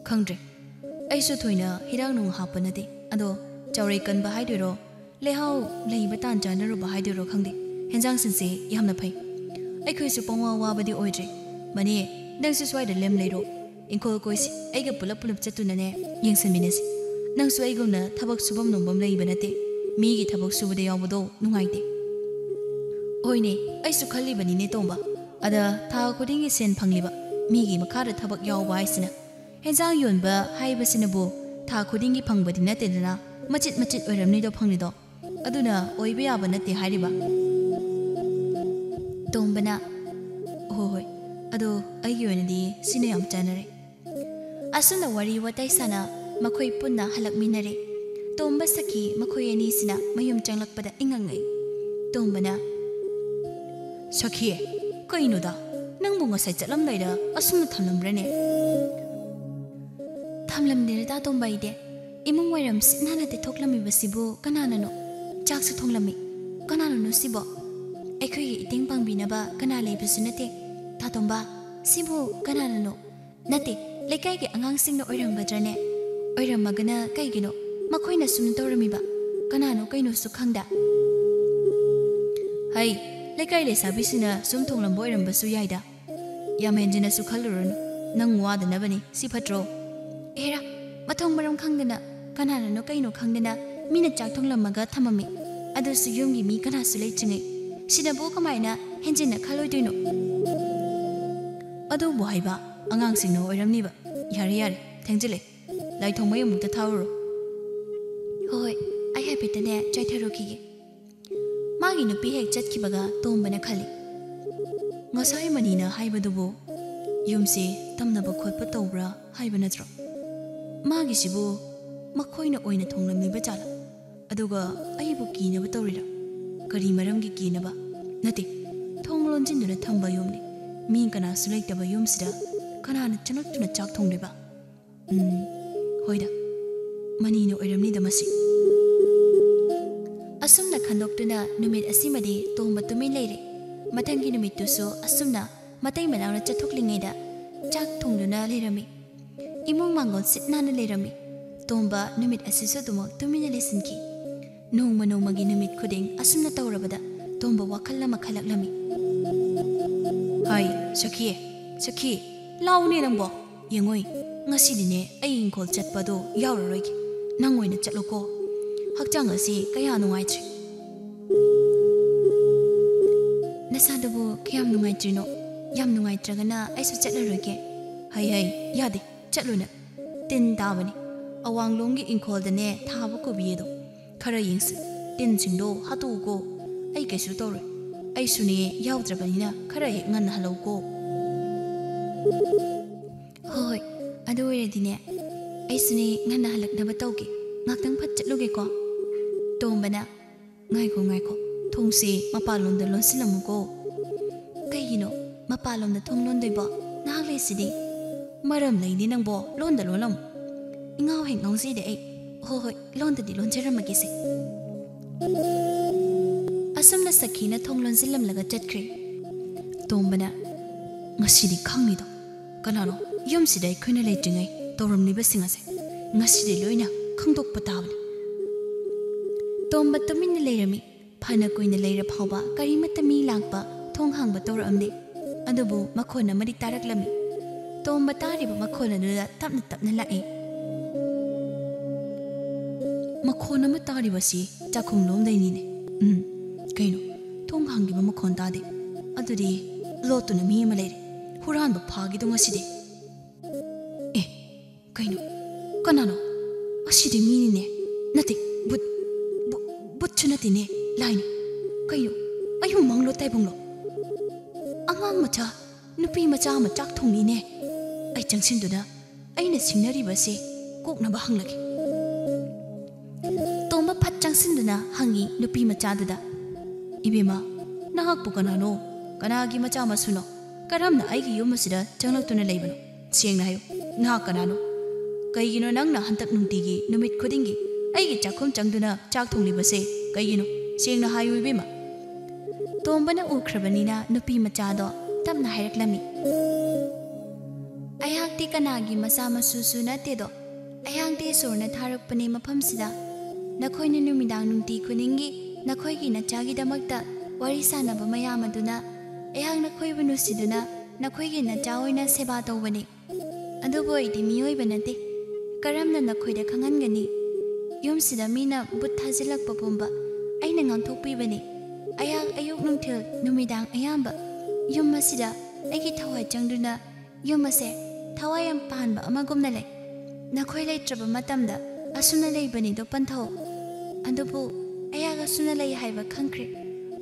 ꯈꯪꯗ꯭ꯔꯦ꯫ ꯑꯩꯁꯨ ꯊꯣꯏꯅ ꯍꯤꯗꯥꯛ ꯅꯨꯡ ꯍꯥꯞꯄ ꯅꯠꯇꯦ꯫ ꯑꯗꯣ ꯆꯥꯎꯔꯩ ꯀꯟꯕ ꯍꯥꯏꯗꯣꯏꯔꯣ, ꯂꯩꯍꯥꯎ ꯂꯩꯕ ꯇꯥꯟ ꯆꯥꯟꯅꯔꯨꯕ ꯍꯥꯏꯗꯣꯏꯔꯣ ꯈꯪꯗꯦ, ꯍꯦꯟꯖꯥꯡꯁꯤꯡꯁꯦ ꯌꯥꯝꯅ ꯐꯩ꯫ ꯑꯩꯈꯣꯏꯁꯨ ꯄꯪꯋꯥ ꯋꯥꯕꯗꯤ ꯑꯣꯏꯗ꯭ꯔꯦ꯫ ꯃꯅꯤ, ꯅꯪꯁꯨ ꯁ꯭ꯋꯥꯏꯗ ꯂꯦꯝ ꯂꯩꯔꯣ꯫ ꯏꯪꯈꯣꯜ ꯀꯣꯏꯁꯤ, ꯑꯩꯒ ꯄꯨꯂꯞ ꯄꯨꯂꯞ ꯆꯠꯇꯨꯅꯅꯦ ꯌꯦꯡꯁꯤꯟꯃꯤꯟꯅꯁꯤ꯫ ꯅꯪꯁꯨ ꯑꯩꯒꯨꯝꯅ ꯊꯕꯛ ꯁꯨꯐꯝ ꯅꯣꯝꯐꯝ ꯂꯩꯕ ꯅꯠꯇꯦ꯫ ꯃꯤꯒꯤ ꯊꯕꯛ ꯁꯨꯕꯗ ꯌꯥꯎꯕꯗꯣ ꯅꯨꯡꯉꯥꯏꯇꯦ꯫ ꯍꯣꯏꯅꯦ, ꯑꯩꯁꯨ ꯈꯜꯂꯤꯕꯅꯤꯅꯦ ꯇꯣꯝꯕ꯫ ꯑꯗ ꯊꯥ ꯈꯨꯗꯤꯡꯒꯤ ꯁꯦꯟ ꯐꯪꯂꯤꯕ, ꯃꯤꯒꯤ ꯃꯈꯥꯗ ꯊꯕꯛ ꯌꯥꯎꯕ ꯍꯥꯏꯁꯤꯅ, ꯍꯦꯟꯖꯥꯡ ꯌꯣꯟꯕ ꯍꯥꯏꯕꯁꯤꯅꯕꯨ ꯊꯥ ꯈꯨꯗꯤꯡꯒꯤ ꯐꯪꯕꯗꯤ ꯅꯠꯇꯦꯗꯅ, ꯃꯆꯤꯠ ꯃꯆꯤꯠ ꯑꯣꯏꯔꯝꯅꯤꯗꯣ ꯐꯪꯂꯤꯗꯣ꯫ ꯑꯗꯨꯅ ꯑꯣꯏꯕ ꯌꯥꯕ ꯅꯠꯇꯦ ꯍꯥꯏꯔꯤꯕ꯫ ꯇꯣꯝꯕꯅ, "ꯍꯣꯏ, ꯍꯣꯏ, ꯑꯗꯣ ꯑꯩꯒꯤ ꯑꯣꯏꯅꯗꯤ ꯁꯤꯅ ꯌꯥꯝ ꯆꯥꯟꯅꯔꯦ꯫" ꯑꯁꯨꯝꯅ ꯋꯥꯔꯤ ꯋꯥꯇꯥꯏ ꯁꯥꯟꯅ ꯃꯈꯣꯏ ꯄꯨꯟꯅ ꯍꯜꯂꯛꯃꯤꯟꯅꯔꯦ꯫ ꯇꯣꯝꯕ ꯁꯈꯤ ꯃꯈꯣꯏ ꯑꯅꯤꯁꯤꯅ ꯃꯌꯨꯝ ꯆꯪꯂꯛꯄꯗ ꯏꯉꯛ ꯉꯛꯏ꯫ ꯇꯣꯝꯕꯅ, "ꯁꯈꯤ, ꯀꯩꯅꯣꯗ, ꯅꯪꯕꯨ ꯉꯁꯥꯏ ꯆꯠꯂꯝꯗꯥꯏꯗ ꯑꯁꯨꯝꯅ ꯊꯝꯂꯝꯕ꯭ꯔꯅꯦ?" "ꯊꯝꯂꯝꯗꯦꯗ ꯇꯣꯝꯕ, ꯑꯩꯗꯤ ꯏꯃꯨꯡ ꯋꯥꯏꯔꯝ ꯁꯤꯠ ꯅꯥꯟꯅ ꯇꯩꯊꯣꯛꯂꯝꯃꯤꯕꯁꯤꯕꯨ ꯀꯅꯥꯅꯅꯣ? ꯆꯥꯛꯁꯨ ꯊꯣꯡꯂꯝꯃꯤ꯫ ꯀꯅꯥꯅꯅꯣ ꯁꯤꯕꯣ? ꯑꯩꯈꯣꯏꯒꯤ ꯏꯇꯦꯡ ꯄꯥꯡꯕꯤꯅꯕ ꯀꯅꯥ ꯂꯩꯕꯁꯨ ꯅꯠꯇꯦ꯫ ꯇꯥ ꯇꯣꯝꯕ, ꯁꯤꯕꯨ ꯀꯅꯥꯅꯅꯣ? ꯅꯠꯇꯦ, ꯂꯩꯀꯥꯏꯒꯤ ꯑꯉꯥꯡꯁꯤꯡꯅ ꯑꯣꯏꯔꯝꯒꯗ꯭ꯔꯅꯦ? ꯑꯣꯏꯔꯝꯃꯒꯅ ꯀꯩꯒꯤꯅꯣ ꯃꯈꯣꯏꯅ ꯁꯨꯝ ꯇꯧꯔꯝꯃꯤꯕ? ꯀꯅꯥꯅꯣ ꯀꯩꯅꯣꯁꯨ ꯈꯪꯗ?" "ꯍꯩ, ꯂꯩꯀꯥꯏ ꯂꯩꯁꯥꯕꯤꯁꯤꯡꯅ ꯁꯨꯝ ꯊꯣꯡꯂꯝꯕ ꯑꯣꯏꯔꯝꯕꯁꯨ ꯌꯥꯏꯗ꯫ ꯌꯥꯝ ꯍꯦꯟꯖꯤꯟꯅꯁꯨ ꯈꯜꯂꯨꯔꯅꯨ꯫ ꯅꯪ ꯋꯥꯗꯅꯕꯅꯤ꯫ ꯁꯤ ꯐꯠꯇ꯭ꯔꯣ?" "ꯑꯦꯔꯥ, ꯃꯊꯣꯡ ꯃꯔꯝ ꯈꯪꯗꯅ, ꯀꯅꯥꯅꯅꯣ ꯀꯩꯅꯣ ꯈꯪꯗꯅ ꯃꯤꯅ ꯆꯥꯛ ꯊꯣꯡꯂꯝꯃꯒ ꯊꯝꯃꯝꯃꯤ꯫ ꯑꯗꯨꯁꯨ ꯌꯨꯝꯒꯤ ꯃꯤ ꯀꯅꯥꯁꯨ ꯂꯩꯇ꯭ꯔꯤꯉꯩ꯫ ꯁꯤꯅꯕꯨ ꯀꯃꯥꯏꯅ ꯍꯦꯟꯖꯤꯟꯅ ꯈꯜꯂꯣꯏꯗꯣꯏꯅꯣ?" "ꯑꯗꯨꯕꯨ ꯍꯥꯏꯕ, ꯑꯉꯥꯡꯁꯤꯡꯅ ꯑꯣꯏꯔꯝꯅꯤꯕ꯫ ꯌꯥꯔꯦ, ꯌꯥꯔꯦ, ꯊꯦꯡꯖꯤꯜꯂꯦ꯫ ꯂꯥꯏ ꯊꯣꯡ ꯃꯩ ꯑꯃꯨꯛꯇ ꯊꯥꯔꯨꯔꯣ꯫ ꯍꯣꯏ, ꯍꯣꯏ, ꯑꯩ ꯍꯥꯏꯐꯦꯠꯇꯅꯦ ꯆꯥꯏꯊꯔꯨꯈꯤꯒꯦ꯫ ꯃꯥꯒꯤ ꯅꯨꯄꯤ ꯍꯦꯛ ꯆꯠꯈꯤꯕꯒ ꯇꯣꯝꯕꯅ ꯈꯜꯂꯤ, "ꯉꯁꯥꯏ ꯃꯅꯤꯅ ꯍꯥꯏꯕꯗꯨꯕꯨ ꯌꯨꯝꯁꯦ ꯇꯝꯅꯕ ꯈꯣꯠꯄ ꯇꯧꯕ꯭ꯔꯥ ꯍꯥꯏꯕ ꯅꯠꯇ꯭ꯔꯣ? ꯃꯥꯒꯤꯁꯤꯕꯨ ꯃꯈꯣꯏꯅ ꯑꯣꯏꯅ ꯊꯣꯡꯂꯝꯂꯤꯕ ꯖꯥꯠꯂꯥ? ꯑꯗꯨꯒ ꯑꯩꯕꯨ ꯀꯤꯅꯕ ꯇꯧꯔꯤꯔꯥ? ꯀꯔꯤ ꯃꯔꯝꯒꯤ ꯀꯤꯅꯕ? ꯅꯠꯇꯦ, ꯊꯣꯡ ꯂꯣꯟꯁꯤꯟꯗꯨꯅ ꯊꯝꯕ ꯌꯨꯝꯅꯤ꯫ ꯃꯤ ꯀꯅꯥꯁꯨ ꯂꯩꯇꯕ ꯌꯨꯝꯁꯤꯗ ꯀꯅꯥꯅ ꯆꯪꯂꯛꯇꯨꯅ ꯆꯥꯛ ꯊꯣꯡꯂꯤꯕ? ꯎꯝ, ꯍꯣꯏꯗ, ꯃꯅꯤꯅ ꯑꯣꯏꯔꯝꯅꯤꯗ ꯃꯁꯤ꯫" ꯑꯁꯨꯝꯅ ꯈꯟꯗꯣꯛꯇꯨꯅ ꯅꯨꯃꯤꯠ ꯑꯁꯤꯃꯗꯤ ꯇꯣꯝꯕ ꯇꯨꯃꯤꯟ ꯂꯩꯔꯦ꯫ ꯃꯊꯪꯒꯤ ꯅꯨꯃꯤꯠꯇꯨꯁꯨ ꯑꯁꯨꯝꯅ ꯃꯇꯩ ꯃꯅꯥꯎꯅ ꯆꯠꯊꯣꯛꯂꯤꯉꯩꯗ ꯆꯥꯛ ꯊꯣꯡꯗꯨꯅ ꯂꯩꯔꯝꯃꯤ꯫ ꯏꯃꯨꯡ ꯃꯥꯡꯒꯣꯜ ꯁꯤꯠ ꯅꯥꯟꯅ ꯂꯩꯔꯝꯃꯤ꯫ ꯇꯣꯝꯕ ꯅꯨꯃꯤꯠ ꯑꯁꯤꯁꯨ ꯑꯗꯨꯃꯛ ꯇꯨꯃꯤꯟꯅ ꯂꯩꯁꯤꯟꯈꯤ꯫ ꯅꯣꯡꯃ ꯅꯣꯡꯃꯒꯤ ꯅꯨꯃꯤꯠ ꯈꯨꯗꯤꯡ ꯑꯁꯨꯝꯅ ꯇꯧꯔꯕꯗ ꯇꯣꯝꯕ ꯋꯥꯈꯜ ꯑꯃ ꯈꯜꯂꯛꯂꯝꯃꯤ꯫ "ꯍꯥꯏ, ꯁꯈꯤ, ꯁꯈꯤ, ꯂꯥꯎꯅꯦ ꯅꯪꯕꯣ꯫ ꯌꯦꯡꯉꯣꯏ, ꯉꯁꯤꯗꯤꯅꯦ ꯑꯩ ꯏꯪꯈꯣꯜ ꯆꯠꯄꯗꯣ ꯌꯥꯎꯔꯔꯣꯏꯒꯦ꯫ ꯅꯪ ꯑꯣꯏꯅ ꯆꯠꯂꯣꯀꯣ꯫ ꯍꯛꯆꯥꯡ ꯑꯁꯤ ꯀꯌꯥ ꯅꯨꯡꯉꯥꯏꯇ꯭ꯔꯦ꯫" "ꯅꯁꯥꯗꯨꯕꯨ ꯀꯌꯥꯝ ꯅꯨꯡꯉꯥꯏꯇ꯭ꯔꯤꯅꯣ? ꯌꯥꯝ ꯅꯨꯡꯉꯥꯏꯇ꯭ꯔꯒꯅ ꯑꯩꯁꯨ ꯆꯠꯂꯔꯣꯏꯒꯦ꯫" "ꯍꯩ ꯍꯩ, ꯌꯥꯗꯦ, ꯆꯠꯂꯨꯅ꯫ ꯇꯤꯟ ꯇꯥꯕꯅꯤ꯫ ꯑꯋꯥꯡꯂꯣꯝꯒꯤ ꯏꯪꯈꯣꯜꯗꯅꯦ ꯊꯥꯕ ꯀꯣꯕꯤꯗꯣ ꯈꯔ ꯌꯦꯡꯁꯤ꯫ ꯇꯤꯟꯁꯤꯡꯗꯣ ꯍꯥꯠꯇꯣꯛꯎꯀꯣ꯫ ꯑꯩ ꯀꯩꯁꯨ ꯇꯧꯔꯣꯏ꯫ ꯑꯩꯁꯨꯅꯦ ꯌꯥꯎꯗ꯭ꯔꯕꯅꯤꯅ ꯈꯔ ꯍꯦꯛ ꯉꯟꯅ ꯍꯜꯂꯛꯎꯀꯣ꯫" "ꯍꯣꯏ ꯍꯣꯏ, ꯑꯗꯨ ꯑꯣꯏꯔꯗꯤꯅꯦ ꯑꯩꯁꯨꯅꯦ ꯉꯟꯅ ꯍꯜꯂꯛꯅꯕ ꯇꯧꯒꯦ꯫ ꯉꯥꯛꯇꯪ ꯐꯠ ꯆꯠꯂꯨꯒꯦꯀꯣ꯫" ꯇꯣꯝꯕꯅ, "ꯉꯥꯏꯈꯣ ꯉꯥꯏꯈꯣ, ꯊꯣꯡꯁꯦ ꯃꯄꯥꯟꯂꯣꯝꯗ ꯂꯣꯟꯁꯤꯜꯂꯝꯃꯨꯀꯣ꯫" "ꯀꯩꯒꯤꯅꯣ? ꯃꯄꯥꯟꯂꯣꯝꯗ ꯊꯣꯡ ꯂꯣꯟꯗꯣꯏꯕꯣ? ꯅꯍꯥꯛ ꯂꯩꯁꯤꯗꯤ꯫" "ꯃꯔꯝ ꯂꯩꯅꯤ ꯅꯪꯕꯣ, ꯂꯣꯟꯗ ꯂꯣꯜꯂꯝꯃꯨ꯫" "ꯏꯉꯥꯎ ꯍꯦꯛ ꯉꯥꯎꯖꯩꯗ ꯑꯩ꯫ ꯍꯣꯏ ꯍꯣꯏ, ꯂꯣꯟꯗꯗꯤ ꯂꯣꯟꯖꯔꯝꯃꯒꯦꯁꯦ꯫" ꯑꯁꯨꯝꯅ ꯁꯈꯤꯅ ꯊꯣꯡ ꯂꯣꯟꯁꯤꯜꯂꯝꯂꯒ ꯆꯠꯈ꯭ꯔꯦ꯫ ꯇꯣꯝꯕꯅ, "ꯉꯁꯤꯗꯤ ꯈꯪꯅꯤꯗꯣ꯫ ꯀꯅꯥꯅꯣ ꯌꯨꯝꯁꯤꯗ ꯑꯩꯈꯣꯏꯅ ꯂꯩꯇ꯭ꯔꯤꯉꯩ ꯇꯧꯔꯝꯂꯤꯕꯁꯤꯡ ꯑꯁꯦ? ꯉꯁꯤꯗꯤ ꯂꯣꯏꯅ ꯈꯪꯗꯣꯛꯄ ꯇꯥꯕꯅꯤ꯫" ꯇꯣꯝꯕ ꯇꯨꯃꯤꯟꯅ ꯂꯩꯔꯝꯃꯤ꯫ ꯐꯅ ꯀꯨꯏꯅ ꯂꯩꯔ ꯐꯥꯎꯕ ꯀꯔꯤꯃꯠꯇ ꯃꯤ ꯂꯥꯛꯄ, ꯊꯣꯡ ꯍꯥꯡꯕ ꯇꯧꯔꯛꯑꯝꯗꯦ꯫ ꯑꯗꯨꯕꯨ ꯃꯈꯣꯟ ꯑꯃꯗꯤ ꯇꯥꯔꯛꯂꯝꯃꯤ꯫ ꯇꯣꯝꯕ ꯇꯥꯔꯤꯕ ꯃꯈꯣꯟ ꯑꯗꯨꯗ ꯇꯞꯅ ꯇꯞꯅ ꯂꯥꯛꯏ꯫ "ꯃꯈꯣꯟ ꯑꯃ ꯇꯥꯔꯤꯕꯁꯤ ꯆꯥꯛꯈꯨꯝꯂꯣꯝꯗꯩꯅꯤꯅꯦ꯫ ꯎꯝ, ꯀꯩꯅꯣ, ꯊꯣꯡ ꯍꯥꯡꯈꯤꯕ ꯃꯈꯣꯟ ꯇꯥꯗꯦ꯫ ꯑꯗꯨꯗꯤ ꯂꯣꯠꯇꯨꯅ ꯃꯤ ꯑꯃ ꯂꯩꯔꯦ꯫ ꯍꯨꯔꯥꯟꯕ ꯐꯥꯒꯤꯗꯣ ꯉꯁꯤꯗꯤ꯫ ꯑꯦ, ꯀꯩꯅꯣ, "ꯀꯅꯥꯅꯣ? ꯑꯁꯤꯗꯤ ꯃꯤꯅꯤꯅꯦ꯫ ꯅꯠꯇꯦ, ꯕꯨꯠ, ꯕꯨ-, ꯕꯨꯠꯁꯨ ꯅꯠꯇꯦꯅꯦ, ꯂꯥꯏꯅꯤ꯫ ꯀꯩꯅꯣ? ꯑꯩꯕꯨ ꯃꯪꯂꯣ ꯇꯥꯏꯕꯪꯂꯣ?" ꯑꯉꯥꯡ ꯃꯆꯥ, ꯅꯨꯄꯤ ꯃꯆꯥ ꯑꯃ ꯆꯥꯛ ꯊꯣꯡꯂꯤꯅꯦ꯫ ꯑꯩ ꯆꯪꯁꯤꯟꯗꯨꯅ ꯑꯩꯅ ꯁꯤꯡꯅꯔꯤꯕꯁꯦ ꯀꯣꯛꯅꯕ ꯍꯪꯂꯒꯦ꯫ ꯇꯣꯝꯕ ꯐꯠ ꯆꯪꯁꯤꯟꯗꯨꯅ ꯍꯪꯉꯤ ꯅꯨꯄꯤ ꯃꯆꯥꯗꯨꯗ, "ꯏꯕꯦꯝꯃ, ꯅꯍꯥꯛꯄꯨ ꯀꯅꯥꯅꯣ? ꯀꯅꯥꯒꯤ ꯃꯆꯥ ꯃꯁꯨꯅꯣ? ꯀꯔꯝꯅ ꯑꯩꯒꯤ ꯌꯨꯝ ꯑꯁꯤꯗ ꯆꯪꯂꯛꯇꯨꯅ ꯂꯩꯕꯅꯣ? ꯁꯦꯡꯅ ꯍꯥꯏꯌꯨ, ꯅꯍꯥꯛ ꯀꯅꯥꯅꯣ? ꯀꯩꯒꯤꯅꯣ ꯅꯪꯅ ꯍꯟꯗꯛ ꯅꯨꯡꯇꯤꯒꯤ, ꯅꯨꯃꯤꯠ ꯈꯨꯗꯤꯡꯒꯤ ꯑꯩꯒꯤ ꯆꯥꯛꯈꯨꯝ ꯆꯪꯗꯨꯅ ꯆꯥꯛ ꯊꯣꯡꯂꯤꯕꯁꯦ ꯀꯩꯒꯤꯅꯣ? ꯁꯦꯡꯅ ꯍꯥꯏꯌꯨ ꯏꯕꯦꯝꯃ꯫" ꯇꯣꯝꯕꯅ ꯎꯈ꯭ꯔꯕꯅꯤꯅ ꯅꯨꯄꯤ ꯃꯆꯥꯗꯣ ꯇꯞꯅ ꯍꯥꯏꯔꯛꯂꯝꯃꯤ, "ꯑꯩꯍꯥꯛꯇꯤ ꯀꯅꯥꯒꯤ ꯃꯆꯥ ꯃꯁꯨꯁꯨ ꯅꯠꯇꯦꯗꯣ꯫ ꯑꯩꯍꯥꯛꯇꯤ ꯏꯁꯣꯔꯅ ꯊꯥꯔꯛꯄꯅꯦ ꯃꯐꯝꯁꯤꯗ꯫ ꯅꯈꯣꯏꯅ ꯅꯨꯃꯤꯗꯥꯡ ꯅꯨꯡꯇꯤ ꯈꯨꯗꯤꯡꯒꯤ ꯅꯈꯣꯏꯒꯤ ꯅꯆꯥꯒꯤꯗꯃꯛꯇ ꯋꯥꯔꯤ ꯁꯥꯟꯅꯕ ꯃꯌꯥꯝ ꯑꯗꯨꯅ ꯑꯩꯍꯥꯛ ꯅꯈꯣꯏꯕꯨ ꯅꯨꯡꯁꯤꯗꯨꯅ ꯅꯈꯣꯏꯒꯤ ꯅꯆꯥ ꯑꯣꯏꯅ ꯁꯦꯕꯥ ꯇꯧꯕꯅꯤ꯫ ꯑꯗꯨꯕꯨ ꯑꯩꯗꯤ ꯃꯤꯑꯣꯏꯕ ꯅꯠꯇꯦ꯫ ꯀꯔꯝꯅ ꯅꯈꯣꯏꯗ ꯈꯪꯍꯟꯒꯅꯤ? ꯌꯨꯝꯁꯤꯗ ꯃꯤꯅ ꯕꯨꯠ ꯊꯥꯖꯤꯜꯂꯛꯄ ꯄꯨꯝꯕ ꯑꯩꯅ ꯉꯥꯡꯊꯣꯛꯄꯤꯕꯅꯤ꯫ ꯑꯩꯍꯥꯛ ꯑꯌꯨꯛ ꯅꯨꯡꯊꯤꯜ ꯅꯨꯃꯤꯗꯥꯡ ꯑꯌꯥꯝꯕ ꯌꯨꯝ ꯑꯁꯤꯗ ꯑꯩꯒꯤ ꯊꯋꯥꯏ ꯆꯪꯗꯨꯅ ꯌꯨꯝ ꯑꯁꯦ ꯊꯋꯥꯏ ꯌꯥꯝ ꯄꯥꯟꯕ ꯑꯃꯒꯨꯝꯅ ꯂꯩ꯫ ꯅꯈꯣꯏ ꯂꯩꯇ꯭ꯔꯕ ꯃꯇꯝꯗ ꯑꯁꯨꯝꯅ ꯂꯩꯕꯅꯤꯗꯣ ꯄꯟꯊꯧ꯫ ꯑꯗꯨꯕꯨ ꯑꯩꯍꯥꯛ ꯑꯁꯨꯝꯅ ꯂꯩ ꯍꯥꯏꯕ ꯈꯪꯈ꯭ꯔꯦ꯫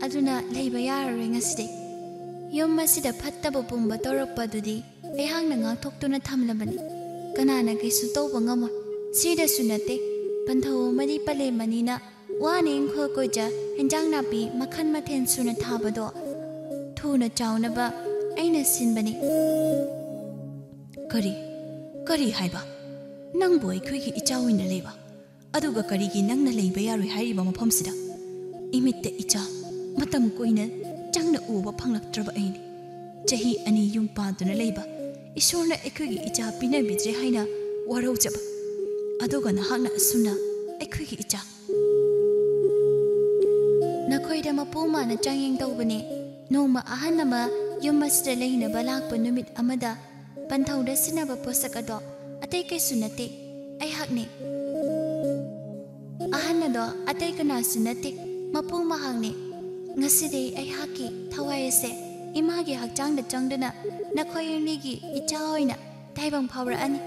ꯑꯗꯨꯅ ꯂꯩꯕ ꯌꯥꯔꯔꯣꯏ ꯉꯁꯤꯗꯤ꯫ ꯌꯨꯝ ꯑꯁꯤꯗ ꯐꯠꯇꯕ ꯄꯨꯝꯕ ꯇꯧꯔꯛꯄ ꯑꯗꯨꯗꯤ ꯑꯩꯍꯥꯛꯅ ꯉꯥꯛꯊꯣꯛꯇꯨꯅ ꯊꯝꯂꯕꯅꯤ꯫ ꯀꯅꯥꯅ ꯀꯩꯁꯨ ꯇꯧꯕ ꯉꯝꯃꯣꯏ꯫ ꯁꯤꯗꯁꯨ ꯅꯠꯇꯦ, ꯄꯟꯊꯧ ꯑꯃꯗꯤ ꯄꯂꯦꯝ ꯑꯅꯤꯅ ꯋꯥꯅ ꯏꯪꯈꯣꯜ ꯀꯣꯏꯆ ꯍꯦꯟꯖꯥꯡ ꯅꯥꯄꯤ ꯃꯈꯜ ꯃꯊꯦꯜ ꯁꯨꯅ ꯊꯥꯕꯗꯣ ꯊꯨꯅ ꯆꯥꯎꯅꯕ ꯑꯩꯅ ꯁꯤꯟꯕꯅꯤ꯫" "ꯀꯔꯤ? ꯀꯔꯤ ꯍꯥꯏꯕ? ꯅꯪꯕꯨ ꯑꯩꯈꯣꯏꯒꯤ ꯏꯆꯥ ꯑꯣꯏꯅ ꯂꯩꯕ? ꯑꯗꯨꯒ ꯀꯔꯤꯒꯤ ꯅꯪꯅ ꯂꯩꯕ ꯌꯥꯔꯣꯏ ꯍꯥꯏꯔꯤꯕ ꯃꯐꯝꯁꯤꯗ? ꯏꯃꯤꯠꯇ ꯏꯆꯥ, ꯃꯇꯝ ꯀꯨꯏꯅ ꯆꯪꯅ ꯎꯕ ꯐꯪꯂꯛꯇ꯭ꯔꯕ ꯑꯩꯅꯤ꯫ ꯆꯍꯤ ꯑꯅꯤ ꯌꯨꯝ ꯄꯥꯟꯗꯨꯅ ꯂꯩꯕ, ꯏꯁꯣꯔꯅ ꯑꯩꯈꯣꯏꯒꯤ ꯏꯆꯥ ꯄꯤꯅꯕꯤꯗ꯭ꯔꯦ ꯍꯥꯏꯅ ꯋꯥꯔꯧꯖꯕ꯫ ꯑꯗꯨꯒ ꯅꯍꯥꯛꯅ ꯑꯁꯨꯝꯅ ꯑꯩꯈꯣꯏꯒꯤ ꯏꯆꯥ꯫ ꯅꯈꯣꯏꯗ ꯃꯄꯨ ꯃꯥꯅ ꯆꯥꯡꯌꯦꯡ ꯇꯧꯕꯅꯦ꯫ ꯅꯣꯡꯃ ꯑꯍꯟ ꯑꯃ ꯌꯨꯝ ꯑꯁꯤꯗ ꯂꯩꯅꯕ ꯂꯥꯛꯄ ꯅꯨꯃꯤꯠ ꯑꯃꯗ ꯄꯟꯊꯧꯗ ꯁꯤꯖꯤꯟꯅꯕ ꯄꯣꯠꯁꯛ ꯑꯗꯣ ꯑꯇꯩ ꯀꯩꯁꯨ ꯅꯠꯇꯦ, ꯑꯩꯍꯥꯛꯅꯤ꯫" ꯑꯍꯟ ꯑꯗꯣ ꯑꯇꯩ ꯀꯅꯥꯁꯨ ꯅꯠꯇꯦ, ꯃꯄꯨ ꯃꯍꯥꯛꯅꯤ꯫ ꯉꯁꯤꯗꯤ ꯑꯩꯍꯥꯛꯀꯤ ꯊꯋꯥꯏ ꯑꯁꯦ ꯏꯃꯥꯒꯤ ꯍꯛꯆꯥꯡꯗ ꯆꯪꯗꯨꯅ ꯅꯈꯣꯏ ꯑꯅꯤꯒꯤ ꯏꯆꯥ ꯑꯣꯏꯅ ꯇꯥꯏꯕꯪ ꯐꯥꯎꯔꯛꯑꯅꯤ꯫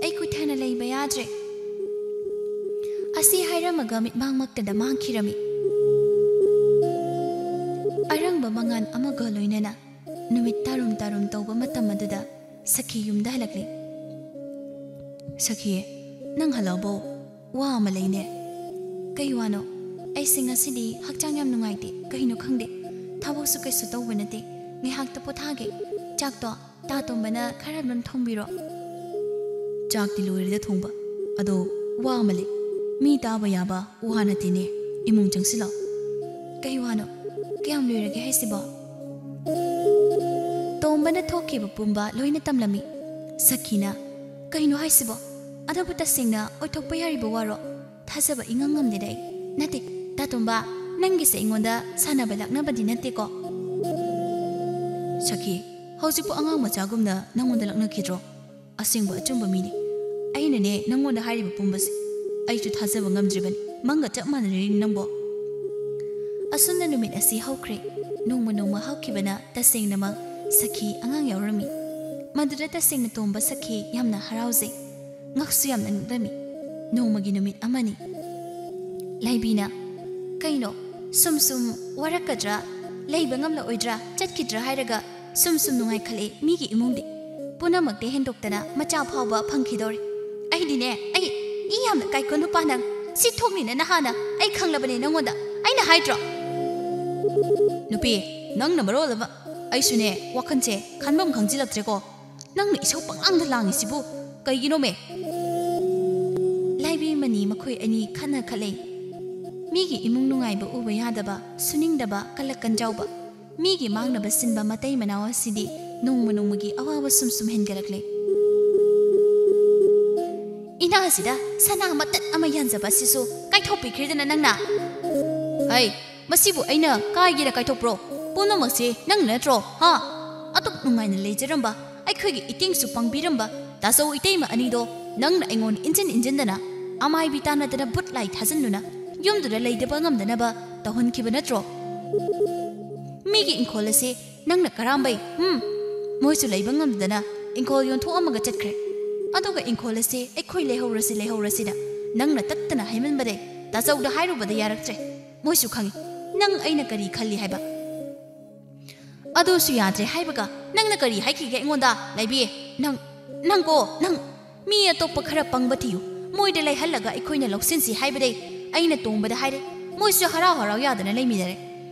ꯑꯩ ꯀꯨꯏꯊꯅ ꯂꯩꯕ ꯌꯥꯗ꯭ꯔꯦ꯫ ꯑꯁꯤ ꯍꯥꯏꯔꯝꯃꯒ ꯃꯤꯠꯃꯥꯡꯃꯛꯇꯗ ꯃꯥꯡꯈꯤꯔꯝꯃꯤ꯫ ꯑꯔꯪꯕ ꯃꯉꯥꯜ ꯑꯃꯒ ꯂꯣꯏꯅꯅ ꯅꯨꯃꯤꯠ ꯇꯥꯔꯨꯝ ꯇꯥꯔꯨꯝ ꯇꯧꯕ ꯃꯇꯝ ꯑꯗꯨꯗ ꯁꯈꯤ ꯌꯨꯝꯗ ꯍꯜꯂꯛꯂꯤ꯫ "ꯁꯈꯤ, ꯅꯪ ꯍꯜꯂꯛꯑꯕꯣ? ꯋꯥ ꯑꯃ ꯂꯩꯅꯦ꯫" "ꯀꯩ ꯋꯥꯅꯣ?" "ꯑꯩꯁꯦ ꯉꯁꯤꯗꯤ ꯍꯛꯆꯥꯡ ꯌꯥꯝ ꯅꯨꯡꯉꯥꯏꯇꯦ, ꯀꯩꯅꯣ ꯈꯪꯗꯦ꯫ ꯊꯕꯛꯁꯨ ꯀꯩꯁꯨ ꯇꯧꯕ ꯅꯠꯇꯦ, ꯉꯥꯏꯍꯥꯛꯇ ꯄꯣꯊꯥꯒꯦ꯫ ꯆꯥꯛꯇꯣ ꯇꯥ ꯇꯣꯝꯕꯅ ꯈꯔ ꯑꯗꯨꯝ ꯊꯣꯡꯕꯤꯔꯣ꯫" "ꯆꯥꯛꯇꯤ ꯂꯣꯏꯔꯦꯗ ꯊꯣꯡꯕ, ꯑꯗꯣ ꯋꯥ ꯑꯃ ꯂꯩ꯫ ꯃꯤ ꯇꯥꯕ ꯌꯥꯕ ꯋꯥ ꯅꯠꯇꯦꯅꯦ, ꯏꯃꯨꯡ ꯆꯪꯁꯤꯜꯂꯣ꯫" "ꯀꯩ ꯋꯥꯅꯣ? ꯀꯌꯥꯝ ꯂꯣꯏꯔꯒꯦ ꯍꯥꯏꯁꯤꯕꯣ?" ꯇꯣꯝꯕꯅ ꯊꯣꯛꯈꯤꯕ ꯄꯨꯝꯕ ꯂꯣꯏꯅ ꯇꯝꯂꯝꯃꯤ꯫ ꯁꯈꯤꯅ, "ꯀꯩꯅꯣ ꯍꯥꯏꯁꯤꯕꯣ? ꯑꯗꯨꯕꯨ ꯇꯁꯦꯡꯅ ꯑꯣꯏꯊꯣꯛꯄ ꯌꯥꯔꯤꯕ ꯋꯥꯔꯣ? ꯊꯥꯖꯕ ꯏꯉꯝ ꯉꯝꯗꯦꯗ ꯑꯩ꯫" "ꯅꯠꯇꯦ, ꯇꯥ ꯇꯣꯝꯕ, ꯅꯪꯒꯤꯁꯦ ꯑꯩꯉꯣꯟꯗ ꯁꯥꯟꯅꯕ ꯂꯥꯛꯅꯕꯗꯤ ꯅꯠꯇꯦꯀꯣ?" "ꯁꯈꯤ, ꯍꯧꯖꯤꯛꯄꯨ ꯑꯉꯥꯡ ꯃꯆꯥꯒꯨꯝꯅ ꯅꯪꯉꯣꯟꯗ ꯂꯛꯅꯈꯤꯗ꯭ꯔꯣ? ꯑꯁꯦꯡꯕ ꯑꯆꯨꯝꯕ ꯃꯤꯅꯤ꯫ ꯑꯩꯅꯅꯦ ꯅꯪꯉꯣꯟꯗ ꯍꯥꯏꯔꯤꯕ ꯄꯨꯝꯕꯁꯦ꯫ ꯑꯩꯁꯨ ꯊꯥꯖꯕ ꯉꯝꯗ꯭ꯔꯤꯕꯅꯤ꯫ ꯃꯪꯒ ꯆꯞ ꯃꯥꯟꯅꯔꯤꯅꯤ ꯅꯪꯕꯣ꯫" ꯑꯁꯨꯝꯅ ꯅꯨꯃꯤꯠ ꯑꯁꯤ ꯍꯧꯈ꯭ꯔꯦ꯫ ꯅꯣꯡꯃ ꯅꯣꯡꯃ ꯍꯧꯈꯤꯕꯅ ꯇꯁꯦꯡꯅꯃꯛ ꯁꯈꯤ ꯑꯉꯥꯡ ꯌꯥꯎꯔꯝꯃꯤ꯫ ꯃꯗꯨꯗ ꯇꯁꯦꯡꯅ ꯇꯣꯝꯕ ꯁꯈꯤ ꯌꯥꯝꯅ ꯍꯔꯥꯎꯖꯩ꯫ ꯉꯛꯁꯨ ꯌꯥꯝꯅ ꯉꯛꯂꯝꯃꯤ꯫ ꯅꯣꯡꯃꯒꯤ ꯅꯨꯃꯤꯠ ꯑꯃꯅꯤ꯫ ꯂꯥꯏꯕꯤꯅ, "ꯀꯩꯅꯣ, ꯁꯨꯝ ꯁꯨꯝ ꯋꯥꯔꯛꯀꯗ꯭ꯔꯥ, ꯂꯩꯕ ꯉꯝꯂꯛꯑꯣꯏꯗ꯭ꯔꯥ, ꯆꯠꯈꯤꯗ꯭ꯔꯥ ꯍꯥꯏꯔꯒ ꯁꯨꯝ ꯁꯨꯝ ꯅꯨꯡꯉꯥꯏꯈꯠꯂꯛꯑꯦ ꯃꯤꯒꯤ ꯏꯃꯨꯡꯗꯤ꯫ ꯄꯨꯝꯅꯃꯛꯇꯤ ꯍꯦꯟꯗꯣꯛꯇꯅ ꯃꯆꯥ ꯐꯥꯎꯕ ꯐꯪꯈꯤꯗꯧꯔꯦ꯫ ꯑꯩꯗꯤꯅꯦ, ꯑꯩ, ꯏ ꯌꯥꯝꯅ ꯀꯥꯏꯀꯣ ꯅꯨꯄꯥ ꯅꯪ꯫ ꯁꯤ ꯊꯣꯛꯅꯤꯅ ꯅꯍꯥꯟꯅ ꯑꯩ ꯈꯪꯂꯕꯅꯦ ꯅꯪꯉꯣꯟꯗ꯫ ꯑꯩꯅ ꯍꯥꯏꯗ꯭ꯔꯣ?" "ꯅꯨꯄꯤ, ꯅꯪꯅ ꯃꯔꯣꯜ ꯑꯃ ꯑꯩꯁꯨꯅꯦ ꯋꯥꯈꯜꯁꯦ ꯈꯟꯐꯝ ꯈꯪꯖꯤꯜꯂꯛꯇ꯭ꯔꯦꯀꯣ꯫ ꯅꯪꯅ ꯏꯁꯧ ꯄꯪꯂꯥꯡꯗ ꯂꯥꯡꯉꯤꯁꯤꯕꯨ ꯀꯩꯒꯤꯅꯣꯃꯦ?" ꯂꯥꯏꯕꯤ ꯃꯅꯤ ꯃꯈꯣꯏ ꯑꯅꯤ ꯈꯠꯅ ꯈꯠꯂꯩ꯫ ꯃꯤꯒꯤ ꯏꯃꯨꯡ ꯅꯨꯡꯉꯥꯏꯕ ꯎꯕ ꯌꯥꯗꯕ, ꯁꯨꯅꯤꯡꯗꯕ, ꯀꯂꯛ ꯀꯟꯖꯥꯎꯕ, ꯃꯤꯒꯤ ꯃꯥꯡꯅꯕ ꯁꯤꯟꯕ ꯃꯇꯩ ꯃꯅꯥꯎ ꯑꯁꯤꯗꯤ ꯅꯣꯡꯃ ꯅꯣꯡꯃꯒꯤ ꯑꯋꯥꯕ ꯁꯨꯝ ꯁꯨꯝ ꯍꯦꯟꯒꯠꯂꯛꯂꯦ꯫ "ꯏꯅꯥꯁꯤꯗ ꯁꯅꯥ ꯃꯇꯠ ꯑꯃ ꯌꯥꯟꯖꯕ ꯑꯁꯤꯁꯨ ꯀꯥꯏꯊꯣꯛꯄꯤꯈ꯭ꯔꯦꯗꯅ ꯅꯪꯅ꯫" "ꯍꯩ, ꯃꯁꯤꯕꯨ ꯑꯩꯅ ꯀꯥꯏꯒꯦꯅ ꯀꯥꯏꯊꯣꯛꯄ꯭ꯔꯣ? ꯄꯨꯝꯅꯃꯛꯁꯦ ꯅꯪꯅ ꯅꯠꯇ꯭ꯔꯣ, ꯍꯥ? ꯑꯗꯨꯛ ꯅꯨꯡꯉꯥꯏꯅ ꯂꯩꯖꯔꯝꯕ, ꯑꯩꯈꯣꯏꯒꯤ ꯏꯇꯦꯡꯁꯨ ꯄꯥꯡꯕꯤꯔꯝꯕ ꯇꯥꯆꯧ ꯏꯇꯩꯃ ꯑꯅꯤꯗꯣ ꯅꯪꯅ ꯑꯩꯉꯣꯟꯗ ꯏꯟꯖꯤꯟ ꯏꯟꯖꯤꯟꯗꯅ, ꯑꯃꯥꯏꯕꯤ ꯇꯥꯟꯅꯗꯅ ꯕꯨꯠ ꯂꯥꯏ ꯊꯥꯖꯤꯟꯗꯨꯅ ꯌꯨꯝꯗꯨꯗ ꯂꯩꯇꯕ ꯉꯝꯗꯅꯕ ꯇꯧꯍꯟꯈꯤꯕ ꯅꯠꯇ꯭ꯔꯣ? ꯃꯤꯒꯤ ꯏꯪꯈꯣꯜ ꯑꯁꯦ ꯅꯪꯅ ꯀꯔꯥꯝꯕꯩ, ꯍꯨꯝ? ꯃꯣꯏꯁꯨ ꯂꯩꯕ ꯉꯝꯗꯅ ꯏꯪꯈꯣꯜ ꯌꯣꯟꯊꯣꯛꯑꯝꯃꯒ ꯆꯠꯈ꯭ꯔꯦ꯫ ꯑꯗꯨꯒ ꯏꯪꯈꯣꯜ ꯑꯁꯤ ꯑꯩꯈꯣꯏ ꯂꯩꯍꯧꯔꯁꯤ ꯂꯩꯍꯧꯔꯁꯤꯅ ꯅꯪꯅ ꯇꯠꯇꯅ ꯍꯥꯏꯃꯟꯕꯗꯩ ꯇꯥꯆꯧꯗ ꯍꯥꯏꯔꯨꯕꯗ ꯌꯥꯔꯛꯇ꯭ꯔꯦ꯫ ꯃꯣꯏꯁꯨ ꯈꯪꯏ ꯅꯪ ꯑꯩꯅ ꯀꯔꯤ ꯈꯜꯂꯤ ꯍꯥꯏꯕ꯫ ꯑꯗꯨꯁꯨ ꯌꯥꯗ꯭ꯔꯦ ꯍꯥꯏꯕꯒ ꯅꯪꯅ ꯀꯔꯤ ꯍꯥꯏꯈꯤꯒꯦ ꯑꯩꯉꯣꯟꯗ? ꯂꯩꯕꯤ, ꯅꯪ, ꯅꯪꯀꯣ, ꯅꯪ ꯃꯤ ꯑꯇꯣꯞꯄ ꯈꯔ ꯄꯪꯕ ꯊꯤꯌꯨ꯫ ꯃꯣꯏꯗ ꯂꯩꯍꯜꯂꯒ ꯑꯩꯈꯣꯏꯅ ꯂꯧꯁꯤꯟꯁꯤ ꯍꯥꯏꯕꯗꯩ ꯑꯩꯅ ꯇꯣꯡꯕꯗ ꯍꯥꯏꯔꯦ꯫ ꯃꯣꯏꯁꯨ ꯍꯔꯥꯎ ꯍꯔꯥꯎ ꯌꯥꯗꯅ ꯂꯩꯃꯤꯟꯅꯔꯦ꯫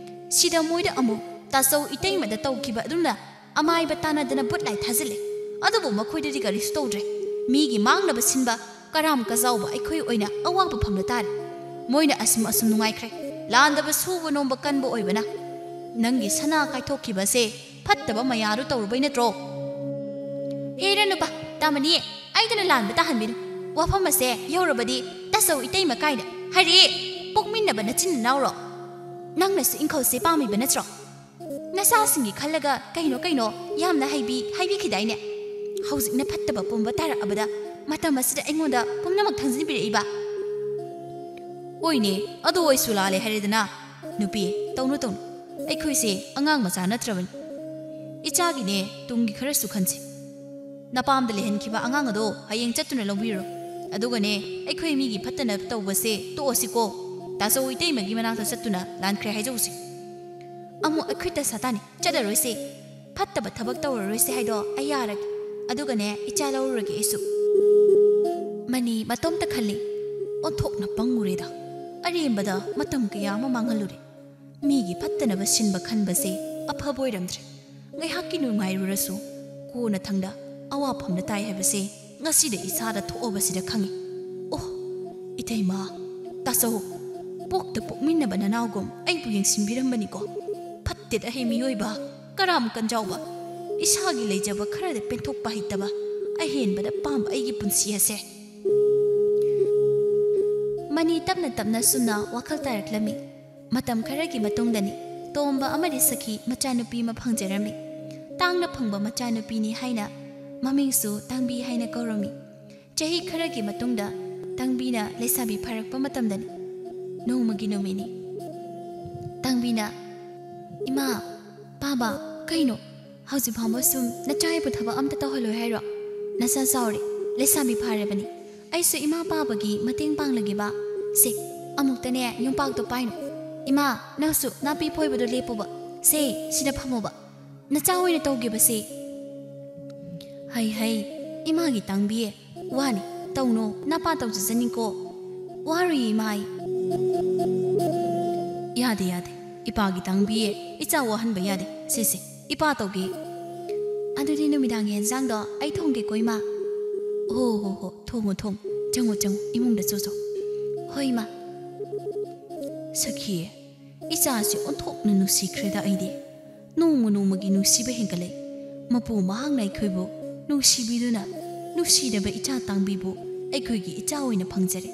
ꯁꯤꯗ ꯃꯣꯏꯗ ꯑꯃꯨꯛ ꯇꯥꯆꯧ ꯏꯇꯩꯃꯗ ꯇꯧꯈꯤꯕ ꯑꯗꯨꯝꯅ ꯑꯃꯥꯏꯕ ꯇꯥꯟꯅꯗꯅ ꯕꯨꯠ ꯂꯥꯏ ꯊꯥꯖꯤꯜꯂꯦ꯫ ꯑꯗꯨꯕꯨ ꯃꯈꯣꯏꯗꯗꯤ ꯀꯔꯤꯁꯨ ꯇꯧꯗ꯭ꯔꯦ꯫ ꯃꯤꯒꯤ ꯃꯥꯡꯅꯕ ꯁꯤꯟꯕ ꯀꯔꯥꯝ ꯀꯖꯥꯎꯕ ꯑꯩꯈꯣꯏ ꯑꯣꯏꯅ ꯑꯋꯥꯕ ꯐꯪꯂ ꯇꯥꯔꯦ꯫ ꯃꯣꯏꯅ ꯑꯁꯨꯝ ꯑꯁꯨꯝ ꯅꯨꯡꯉꯥꯏꯈ꯭ꯔꯦ꯫ ꯂꯥꯟꯗꯕ ꯁꯨꯕ ꯅꯣꯝꯕ ꯀꯟꯕ ꯑꯣꯏꯕꯅ ꯅꯪꯒꯤ ꯁꯅꯥ ꯀꯥꯏꯊꯣꯛꯈꯤꯕꯁꯦ ꯐꯠꯇꯕ ꯃꯌꯥꯗꯨ ꯇꯧꯔꯨꯕꯩ ꯅꯠꯇ꯭ꯔꯣ? ꯍꯦ ꯔꯅꯨꯄꯥ, ꯇꯥꯃꯅꯤ, ꯑꯩꯗꯅ ꯂꯥꯟꯕ ꯇꯥꯍꯟꯕꯤꯅꯨ꯫ ꯋꯥꯐꯝ ꯑꯁꯦ ꯌꯧꯔꯕꯗꯤ ꯇꯥꯆꯧ ꯏꯇꯩꯃ ꯀꯥꯏꯅ ꯍꯥꯏꯔꯦ꯫ ꯄꯣꯛꯃꯤꯟꯅꯕ ꯅꯆꯤꯟ ꯅꯅꯥꯎꯔꯣ? ꯅꯪꯅꯁꯨ ꯏꯪꯈꯧꯁꯦ ꯄꯥꯝꯃꯤꯕ ꯅꯠꯇ꯭ꯔꯣ? ꯅꯆꯥꯁꯤꯡꯒꯤ ꯈꯜꯂꯒ ꯀꯩꯅꯣ ꯀꯩꯅꯣ ꯌꯥꯝꯅ ꯍꯩꯕꯤ ꯍꯥꯏꯕꯤꯈꯤꯗꯥꯏꯅꯦ? ꯍꯧꯖꯤꯛꯅ ꯐꯠꯇꯕ ꯄꯨꯝꯕ ꯇꯥꯔꯛꯑꯕꯗ ꯃꯇꯝ ꯑꯁꯤꯗ ꯑꯩꯉꯣꯟꯗ ꯄꯨꯝꯅꯃꯛ ꯊꯪꯖꯤꯟꯕꯤꯔꯛꯏꯕ? ꯑꯣꯏꯅꯦ, ꯑꯗꯨ ꯑꯣꯏꯁꯨ ꯂꯥꯜꯂꯦ ꯍꯥꯏꯔꯦꯗꯅ꯫ ꯅꯨꯄꯤ, ꯇꯧꯅꯨ ꯇꯧꯅꯨ, ꯑꯩꯈꯣꯏꯁꯦ ꯑꯉꯥꯡ ꯃꯆꯥ ꯅꯠꯇ꯭ꯔꯕꯅꯤ꯫ ꯏꯆꯥꯒꯤꯅꯦ ꯇꯨꯡꯒꯤ ꯈꯔꯁꯨ ꯈꯟꯁꯤ꯫ ꯅꯄꯥꯝꯗ ꯂꯩꯍꯟꯈꯤꯕ ꯑꯉꯥꯡ ꯑꯗꯣ ꯍꯌꯦꯡ ꯆꯠꯇꯨꯅ ꯂꯧꯕꯤꯔꯣ꯫ ꯑꯗꯨꯒꯅꯦ, ꯑꯩꯈꯣꯏ ꯃꯤꯒꯤ ꯐꯠꯇꯅꯕ ꯇꯧꯕꯁꯦ ꯇꯣꯛꯑꯁꯤꯀꯣ꯫ ꯇꯥꯆꯧ ꯏꯇꯩꯃꯒꯤ ꯃꯅꯥꯛꯇ ꯆꯠꯇꯨꯅ ꯂꯥꯟꯈ꯭ꯔꯦ ꯍꯥꯏꯖꯧꯁꯤ꯫ ꯑꯃꯨꯛ ꯑꯩꯈꯣꯏ ꯗꯁꯥ ꯇꯥꯅꯤ꯫ ꯆꯠꯂꯔꯣꯏꯁꯦ꯫ ꯐꯠꯇꯕ ꯊꯕꯛ ꯇꯧꯔꯔꯣꯏꯁꯦ ꯍꯥꯏꯗꯣ ꯑꯩ ꯌꯥꯔꯒꯦ꯫ ꯑꯗꯨꯒꯅꯦ, ꯏꯆꯥ ꯂꯧꯔꯨꯔꯒꯦ ꯑꯩꯁꯨ꯫ ꯃꯅꯤ ꯃꯇꯣꯝꯇ ꯈꯜꯂꯤ, "ꯑꯣꯟꯊꯣꯛꯅ ꯄꯪꯉꯨꯔꯦꯗ꯫ ꯑꯔꯦꯝꯕꯗ ꯃꯇꯝ ꯀꯌꯥ ꯑꯃ ꯃꯥꯡꯍꯜꯂꯨꯔꯦ꯫ ꯃꯤꯒꯤ ꯐꯠꯇꯅꯕ ꯁꯤꯟꯕ ꯈꯟꯕꯁꯦ ꯑꯐꯕ ꯑꯣꯏꯔꯝꯗ꯭ꯔꯦ꯫ ꯉꯥꯏꯍꯥꯛꯀꯤ ꯅꯨꯡꯉꯥꯏꯔꯨꯔꯁꯨ ꯀꯣꯟꯅꯊꯪꯗ ꯑꯋꯥꯐꯝꯗ ꯇꯥꯏ ꯍꯥꯏꯕꯁꯦ ꯉꯁꯤꯗ ꯏꯁꯥꯗ ꯊꯣꯛꯑꯕꯁꯤꯗ ꯈꯪꯉꯤ꯫ ꯑꯣ, ꯏꯇꯩꯃ, ꯇꯥꯆꯧ, ꯄꯣꯛꯇ ꯄꯣꯛꯃꯤꯟꯅꯕ ꯅꯅꯥꯎꯒꯨꯝ ꯑꯩꯕꯨ ꯌꯦꯡꯁꯤꯟꯕꯤꯔꯝꯕꯅꯤꯀꯣ꯫ ꯐꯠꯇꯦꯗ ꯍꯦ ꯃꯤꯑꯣꯏꯕ, ꯀꯔꯥꯝ ꯀꯟꯖꯥꯎꯕ, ꯏꯁꯥꯒꯤ ꯂꯩꯖꯕ ꯈꯔꯗ ꯄꯦꯟꯊꯣꯛꯄ ꯍꯩꯇꯕ, ꯑꯍꯦꯟꯕꯗ ꯄꯥꯝꯕ ꯑꯩꯒꯤ ꯄꯨꯟꯁꯤ ꯑꯁꯦ꯫" ꯃꯅꯤ ꯇꯞꯅ ꯇꯞꯅ ꯁꯨꯝꯅ ꯋꯥꯈꯜ ꯇꯥꯔꯛꯂꯝꯃꯤ꯫ ꯃꯇꯝ ꯈꯔꯒꯤ ꯃꯇꯨꯡꯗꯅꯤ ꯇꯣꯝꯕ ꯑꯃꯗꯤ ꯁꯈꯤ ꯃꯆꯥꯅꯨꯄꯤ ꯑꯃ ꯐꯪꯖꯔꯝꯃꯤ꯫ ꯇꯥꯡꯅ ꯐꯪꯕ ꯃꯆꯥꯅꯨꯄꯤꯅꯤ ꯍꯥꯏꯅ ꯃꯃꯤꯡꯁꯨ ꯇꯥꯡꯕꯤ ꯍꯥꯏꯅ ꯀꯧꯔꯝꯃꯤ꯫ ꯆꯍꯤ ꯈꯔꯒꯤ ꯃꯇꯨꯡꯗ ꯇꯥꯡꯕꯤꯅ ꯂꯩꯁꯥꯕꯤ ꯐꯥꯔꯛꯄ ꯃꯇꯝꯗꯅꯤ꯫ ꯅꯣꯡꯃꯒꯤ ꯅꯨꯃꯤꯠꯅꯤ꯫ ꯇꯥꯡꯕꯤꯅ, "ꯏꯃꯥ, ꯄꯥꯕ, ꯀꯩꯅꯣ? ꯍꯧꯖꯤꯛ ꯐꯥꯎꯕ ꯁꯨꯝ ꯅꯆꯥ ꯑꯩꯕꯨ ꯊꯕꯛ ꯑꯝꯇ ꯇꯧꯍꯜꯂꯣꯏ ꯍꯥꯏꯔꯣ? ꯅꯆꯥ ꯆꯥꯎꯔꯦ꯫ ꯂꯩꯁꯥꯕꯤ ꯐꯥꯔꯕꯅꯤ꯫ ꯑꯩꯁꯨ ꯏꯃꯥ ꯄꯥꯕꯒꯤ ꯃꯇꯦꯡ ꯄꯥꯡꯂꯒꯦꯕ꯫ ꯁꯦ, ꯑꯃꯨꯛꯇꯅꯦ ꯌꯣꯝꯄꯥꯛꯇꯣ ꯄꯥꯏꯅꯨ꯫ ꯏꯃꯥ, ꯅꯪꯁꯨ ꯅꯥꯄꯤ ꯐꯣꯏꯕꯗꯣ ꯂꯦꯞꯄꯨꯕ꯫ ꯁꯦ, ꯁꯤꯗ ꯐꯝꯃꯨꯕ꯫ ꯅꯆꯥ ꯑꯣꯏꯅ ꯇꯧꯒꯦꯕꯁꯦ꯫ ꯍꯩ ꯍꯩ, ꯏꯃꯥꯒꯤ ꯇꯥꯡꯕꯤꯌꯦ꯫ ꯋꯥꯅꯤ, ꯇꯧꯅꯨ, ꯅꯄꯥ ꯇꯧꯖꯖꯅꯤꯀꯣ꯫ ꯋꯥꯔꯨꯏ ꯏꯃꯥ ꯑꯩ꯫ ꯌꯥꯗꯦ, ꯌꯥꯗꯦ꯫ ꯏꯄꯥꯒꯤ ꯇꯥꯡꯕꯤꯌꯦ꯫ ꯏꯆꯥ ꯋꯥꯍꯟꯕ ꯌꯥꯗꯦ꯫ ꯁꯤꯁꯦ, ꯏꯄꯥ ꯇꯧꯒꯦ꯫ ꯑꯗꯨꯗꯤ ꯅꯨꯃꯤꯗꯥꯡꯒꯤ ꯌꯦꯟꯖꯥꯡꯗꯣ ꯑꯩ ꯊꯣꯡꯒꯦꯀꯣ ꯏꯃꯥ꯫ ꯍꯣ ꯍꯣ ꯍꯣ, ꯊꯣꯡꯉꯣ ꯊꯣꯡꯉꯣ꯫ ꯆꯪꯉꯣ ꯆꯪꯉꯣ, ꯏꯃꯨꯡꯗ ꯆꯣ ꯆꯣ꯫ ꯍꯣꯏ ꯏꯃꯥ꯫ ꯁꯈꯤ, ꯏꯆꯥꯁꯤ ꯑꯣꯟꯊꯣꯛꯅ ꯅꯨꯡꯁꯤꯈ꯭ꯔꯦꯗ ꯑꯩꯗꯤ꯫ ꯅꯣꯡꯃ ꯅꯣꯡꯃꯒꯤ ꯅꯨꯡꯁꯤꯕ ꯍꯦꯟꯒꯠꯂꯛꯏ꯫ ꯃꯄꯨ ꯃꯍꯥꯛꯅ ꯑꯩꯈꯣꯏꯕꯨ ꯅꯨꯡꯁꯤꯕꯤꯗꯨꯅ ꯅꯨꯡꯁꯤꯔꯕ ꯏꯆꯥ ꯇꯥꯡꯕꯤꯕꯨ ꯑꯩꯈꯣꯏꯒꯤ ꯏꯆꯥ ꯑꯣꯏꯅ ꯐꯪꯖꯔꯦ꯫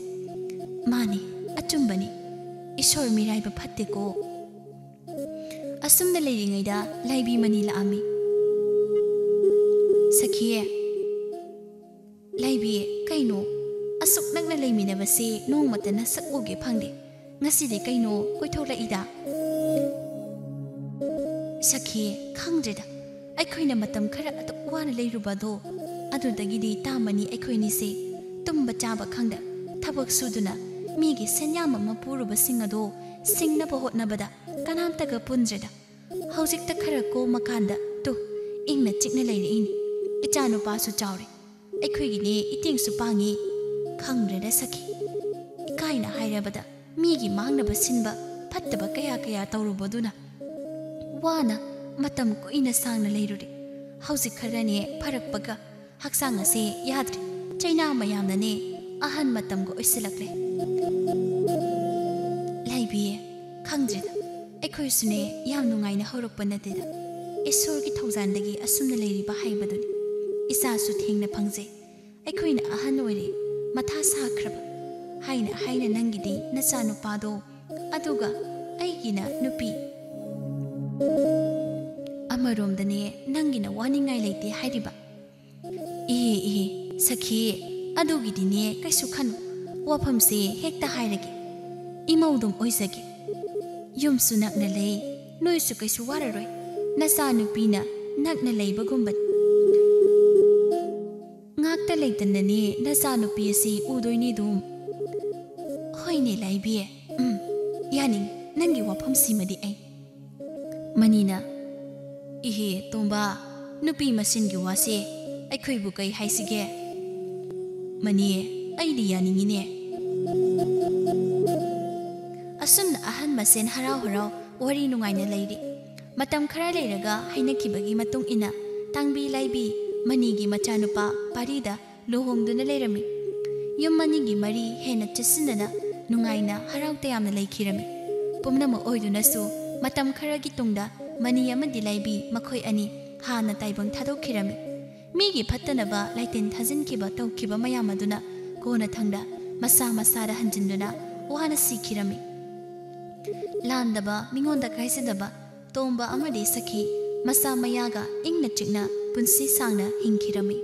ꯃꯥꯅꯤ, ꯑꯆꯨꯝꯕꯅꯤ꯫ ꯏꯁꯣꯔ ꯃꯤꯔꯥꯏꯕ ꯐꯠꯇꯦꯀꯣ꯫ ꯑꯁꯨꯝꯅ ꯂꯩꯔꯤꯉꯩꯗ ꯂꯥꯏꯕꯤ ꯃꯅꯤ ꯂꯥꯛꯑꯝꯃꯤ꯫ ꯁꯈꯤꯌꯦ, ꯂꯥꯏꯕꯤ, ꯀꯩꯅꯣ? ꯑꯁꯨꯛ ꯅꯛꯅ ꯂꯩꯃꯤꯟꯅꯕꯁꯦ ꯅꯣꯡꯃꯇ ꯅꯁꯛ ꯎꯒꯦ ꯐꯪꯗꯦ꯫ ꯉꯁꯤꯗꯤ ꯀꯩꯅꯣ ꯀꯣꯏꯊꯣꯛꯂꯛꯏꯗ? ꯁꯈꯤ, ꯈꯪꯗ꯭ꯔꯦꯗ꯫ ꯑꯩꯈꯣꯏꯅ ꯃꯇꯝ ꯈꯔ ꯑꯗꯨꯛ ꯋꯥꯅ ꯂꯩꯔꯨꯕ ꯑꯗꯣ, ꯑꯗꯨꯗꯒꯤꯗꯤ ꯇꯥꯃꯅꯤ ꯑꯩꯈꯣꯏꯅꯤꯁꯦ ꯇꯨꯝꯕ ꯆꯥꯕ ꯈꯪꯗ, ꯊꯕꯛ ꯁꯨꯗꯨꯅ ꯃꯤꯒꯤ ꯁꯦꯟꯌꯥꯝ ꯑꯃ ꯄꯨꯔꯨꯕꯁꯤꯡ ꯑꯗꯣ ꯁꯤꯡꯅꯕ ꯍꯣꯠꯅꯕꯗ ꯀꯅꯥꯝꯇꯒ ꯄꯨꯟꯗ꯭ꯔꯦꯗ꯫ ꯍꯧꯖꯤꯛꯇ ꯈꯔ ꯀꯣꯝꯃꯀꯥꯟꯗ ꯇꯨ ꯏꯪꯅ ꯆꯤꯛꯅ ꯂꯩꯔꯛꯏꯅꯤ꯫ ꯏꯆꯥꯅꯨꯄꯥꯁꯨ ꯆꯥꯎꯔꯦ꯫ ꯑꯩꯈꯣꯏꯒꯤꯅꯦ ꯏꯇꯦꯡꯁꯨ ꯄꯥꯡꯉꯤ꯫ ꯈꯪꯗ꯭ꯔꯦꯗ ꯁꯈꯤ꯫ ꯏꯀꯥꯏꯅ ꯍꯥꯏꯔꯕꯗ ꯃꯤꯒꯤ ꯃꯥꯡꯅꯕ ꯁꯤꯟꯕ ꯐꯠꯇꯕ ꯀꯌꯥ ꯀꯌꯥ ꯇꯧꯔꯨꯕꯗꯨꯅ ꯋꯥꯅ ꯃꯇꯝ ꯀꯨꯏꯅ ꯁꯥꯡꯅ ꯂꯩꯔꯨꯔꯦ꯫ ꯍꯧꯖꯤꯛ ꯈꯔꯅꯦ ꯐꯔꯛꯄꯒ ꯍꯛꯆꯥꯡ ꯑꯁꯦ ꯌꯥꯗ꯭ꯔꯦ꯫ ꯆꯩꯅꯥ ꯃꯌꯥꯝꯅꯅꯦ ꯑꯍꯟ ꯃꯇꯝꯒ ꯑꯣꯏꯁꯤꯜꯂꯛꯂꯦ꯫ ꯂꯩꯕꯤꯌꯦ, ꯈꯪꯗ꯭ꯔꯦꯗ꯫ ꯑꯩꯈꯣꯏꯁꯨꯅꯦ ꯌꯥꯝ ꯅꯨꯡꯉꯥꯏꯅ ꯍꯧꯔꯛꯄ ꯅꯠꯇꯦꯗ꯫ ꯏꯁꯣꯔꯒꯤ ꯊꯧꯖꯥꯟꯗꯒꯤ ꯑꯁꯨꯝꯅ ꯂꯩꯔꯤꯕ ꯍꯥꯏꯕꯗꯨꯅꯤ꯫ ꯏꯆꯥꯁꯨ ꯊꯦꯡꯅ ꯐꯪꯖꯩ꯫ ꯑꯩꯈꯣꯏꯅ ꯑꯍꯟ ꯑꯣꯏꯔꯦ, ꯃꯊꯥ ꯁꯥꯈ꯭ꯔꯕ꯫ ꯍꯥꯏꯅ ꯍꯥꯏꯅ ꯅꯪꯒꯤꯗꯤ ꯅꯆꯥꯅꯨꯄꯥꯗꯣ, ꯑꯗꯨꯒ ꯑꯩꯒꯤꯅ ꯅꯨꯄꯤ꯫ ꯑꯃꯔꯣꯝꯗꯅꯦ ꯅꯪꯒꯤꯅ ꯋꯥꯅꯤꯡꯉꯥꯏ ꯂꯩꯇꯦ ꯍꯥꯏꯔꯤꯕ꯫ ꯏꯍꯦ ꯏꯍꯦ, ꯁꯈꯤ, ꯑꯗꯨꯒꯤꯗꯤꯅꯦ ꯀꯩꯁꯨ ꯈꯟꯅꯨ꯫ ꯋꯥꯐꯝꯁꯦ ꯍꯦꯛꯇ ꯍꯥꯏꯔꯒꯦ꯫ ꯏꯃꯧꯗꯨꯝ ꯑꯣꯏꯖꯒꯦ꯫ ꯌꯨꯝꯁꯨ ꯅꯛꯅ ꯂꯩ, ꯅꯣꯏꯁꯨ ꯀꯩꯁꯨ ꯋꯥꯔꯔꯣꯏ꯫ ꯅꯆꯥꯅꯨꯄꯤꯅ ꯅꯛꯅ ꯂꯩꯕꯒꯨꯝꯕꯅꯤ꯫ ꯉꯥꯛꯇ ꯂꯩꯇꯅꯅꯦ ꯅꯆꯥꯅꯨꯄꯤ ꯑꯁꯤ ꯎꯗꯣꯏꯅꯤꯗꯨꯝ꯫ ꯍꯣꯏꯅꯦ ꯂꯥꯏꯕꯤ, ꯎꯝ, ꯌꯥꯅꯤꯡ, ꯅꯪꯒꯤ ꯋꯥꯐꯝꯁꯤꯃꯗꯤ ꯑꯩ꯫ ꯃꯅꯤꯅ, "ꯏꯍꯦ ꯇꯣꯝꯕ, ꯅꯨꯄꯤ ꯃꯁꯦꯟꯒꯤ ꯋꯥꯁꯦ ꯑꯩꯈꯣꯏꯕꯨ ꯀꯩ ꯍꯥꯏꯁꯤꯒꯦ? ꯃꯅꯤ, ꯑꯩꯗꯤ ꯌꯥꯅꯤꯡꯉꯤꯅꯦ꯫" ꯑꯁꯨꯝꯅ ꯑꯍꯟ ꯃꯁꯦꯟ ꯍꯔꯥꯎ ꯍꯔꯥꯎ ꯋꯥꯔꯤ ꯅꯨꯡꯉꯥꯏꯅ ꯂꯩꯔꯤ꯫ ꯃꯇꯝ ꯈꯔ ꯂꯩꯔꯒ ꯍꯥꯏꯅꯈꯤꯕꯒꯤ ꯃꯇꯨꯡ ꯏꯟꯅ ꯇꯥꯡꯕꯤ ꯂꯥꯏꯕꯤ ꯃꯅꯤꯒꯤ ꯃꯆꯥꯅꯨꯄꯥ ꯄꯥꯔꯤꯗ ꯂꯨꯍꯣꯡꯗꯨꯅ ꯂꯩꯔꯝꯃꯤ꯫ ꯌꯨꯝ ꯑꯅꯤꯒꯤ ꯃꯔꯤ ꯍꯦꯟꯅ ꯆꯦꯠꯁꯤꯟꯅꯅ ꯅꯨꯡꯉꯥꯏꯅ ꯍꯔꯥꯎ ꯇꯌꯥꯝꯅ ꯂꯩꯈꯤꯔꯝꯃꯤ꯫ ꯄꯨꯝꯅꯃꯛ ꯑꯣꯏꯗꯨꯅꯁꯨ ꯃꯇꯝ ꯈꯔꯒꯤ ꯇꯨꯡꯗ ꯃꯅꯤ ꯑꯃꯗꯤ ꯂꯥꯏꯕꯤ ꯃꯈꯣꯏ ꯑꯅꯤ ꯍꯥꯟꯅ ꯇꯥꯏꯕꯪ ꯊꯥꯗꯣꯛꯈꯤꯔꯝꯃꯤ꯫ ꯃꯤꯒꯤ ꯐꯠꯇꯅꯕ ꯂꯥꯏꯇꯤꯟ ꯊꯥꯖꯤꯟꯈꯤꯕ ꯇꯧꯈꯤꯕ ꯃꯌꯥꯝ ꯑꯗꯨꯅ ꯀꯣꯟꯅꯊꯪꯗ ꯃꯁꯥ ꯃꯁꯥꯗ ꯍꯟꯖꯤꯟꯗꯨꯅ ꯋꯥꯅ ꯁꯤꯈꯤꯔꯝꯃꯤ꯫ ꯂꯥꯟꯗꯕ, ꯃꯤꯉꯣꯟꯗ ꯀꯥꯏꯖꯗꯕ ꯇꯣꯝꯕ ꯑꯃꯗꯤ ꯁꯈꯤ ꯃꯁꯥ ꯃꯌꯥꯒ ꯏꯪꯅ ꯆꯤꯛꯅ ꯄꯨꯟꯁꯤ ꯁꯥꯡꯅ ꯍꯤꯡꯈꯤꯔꯝꯃꯤ꯫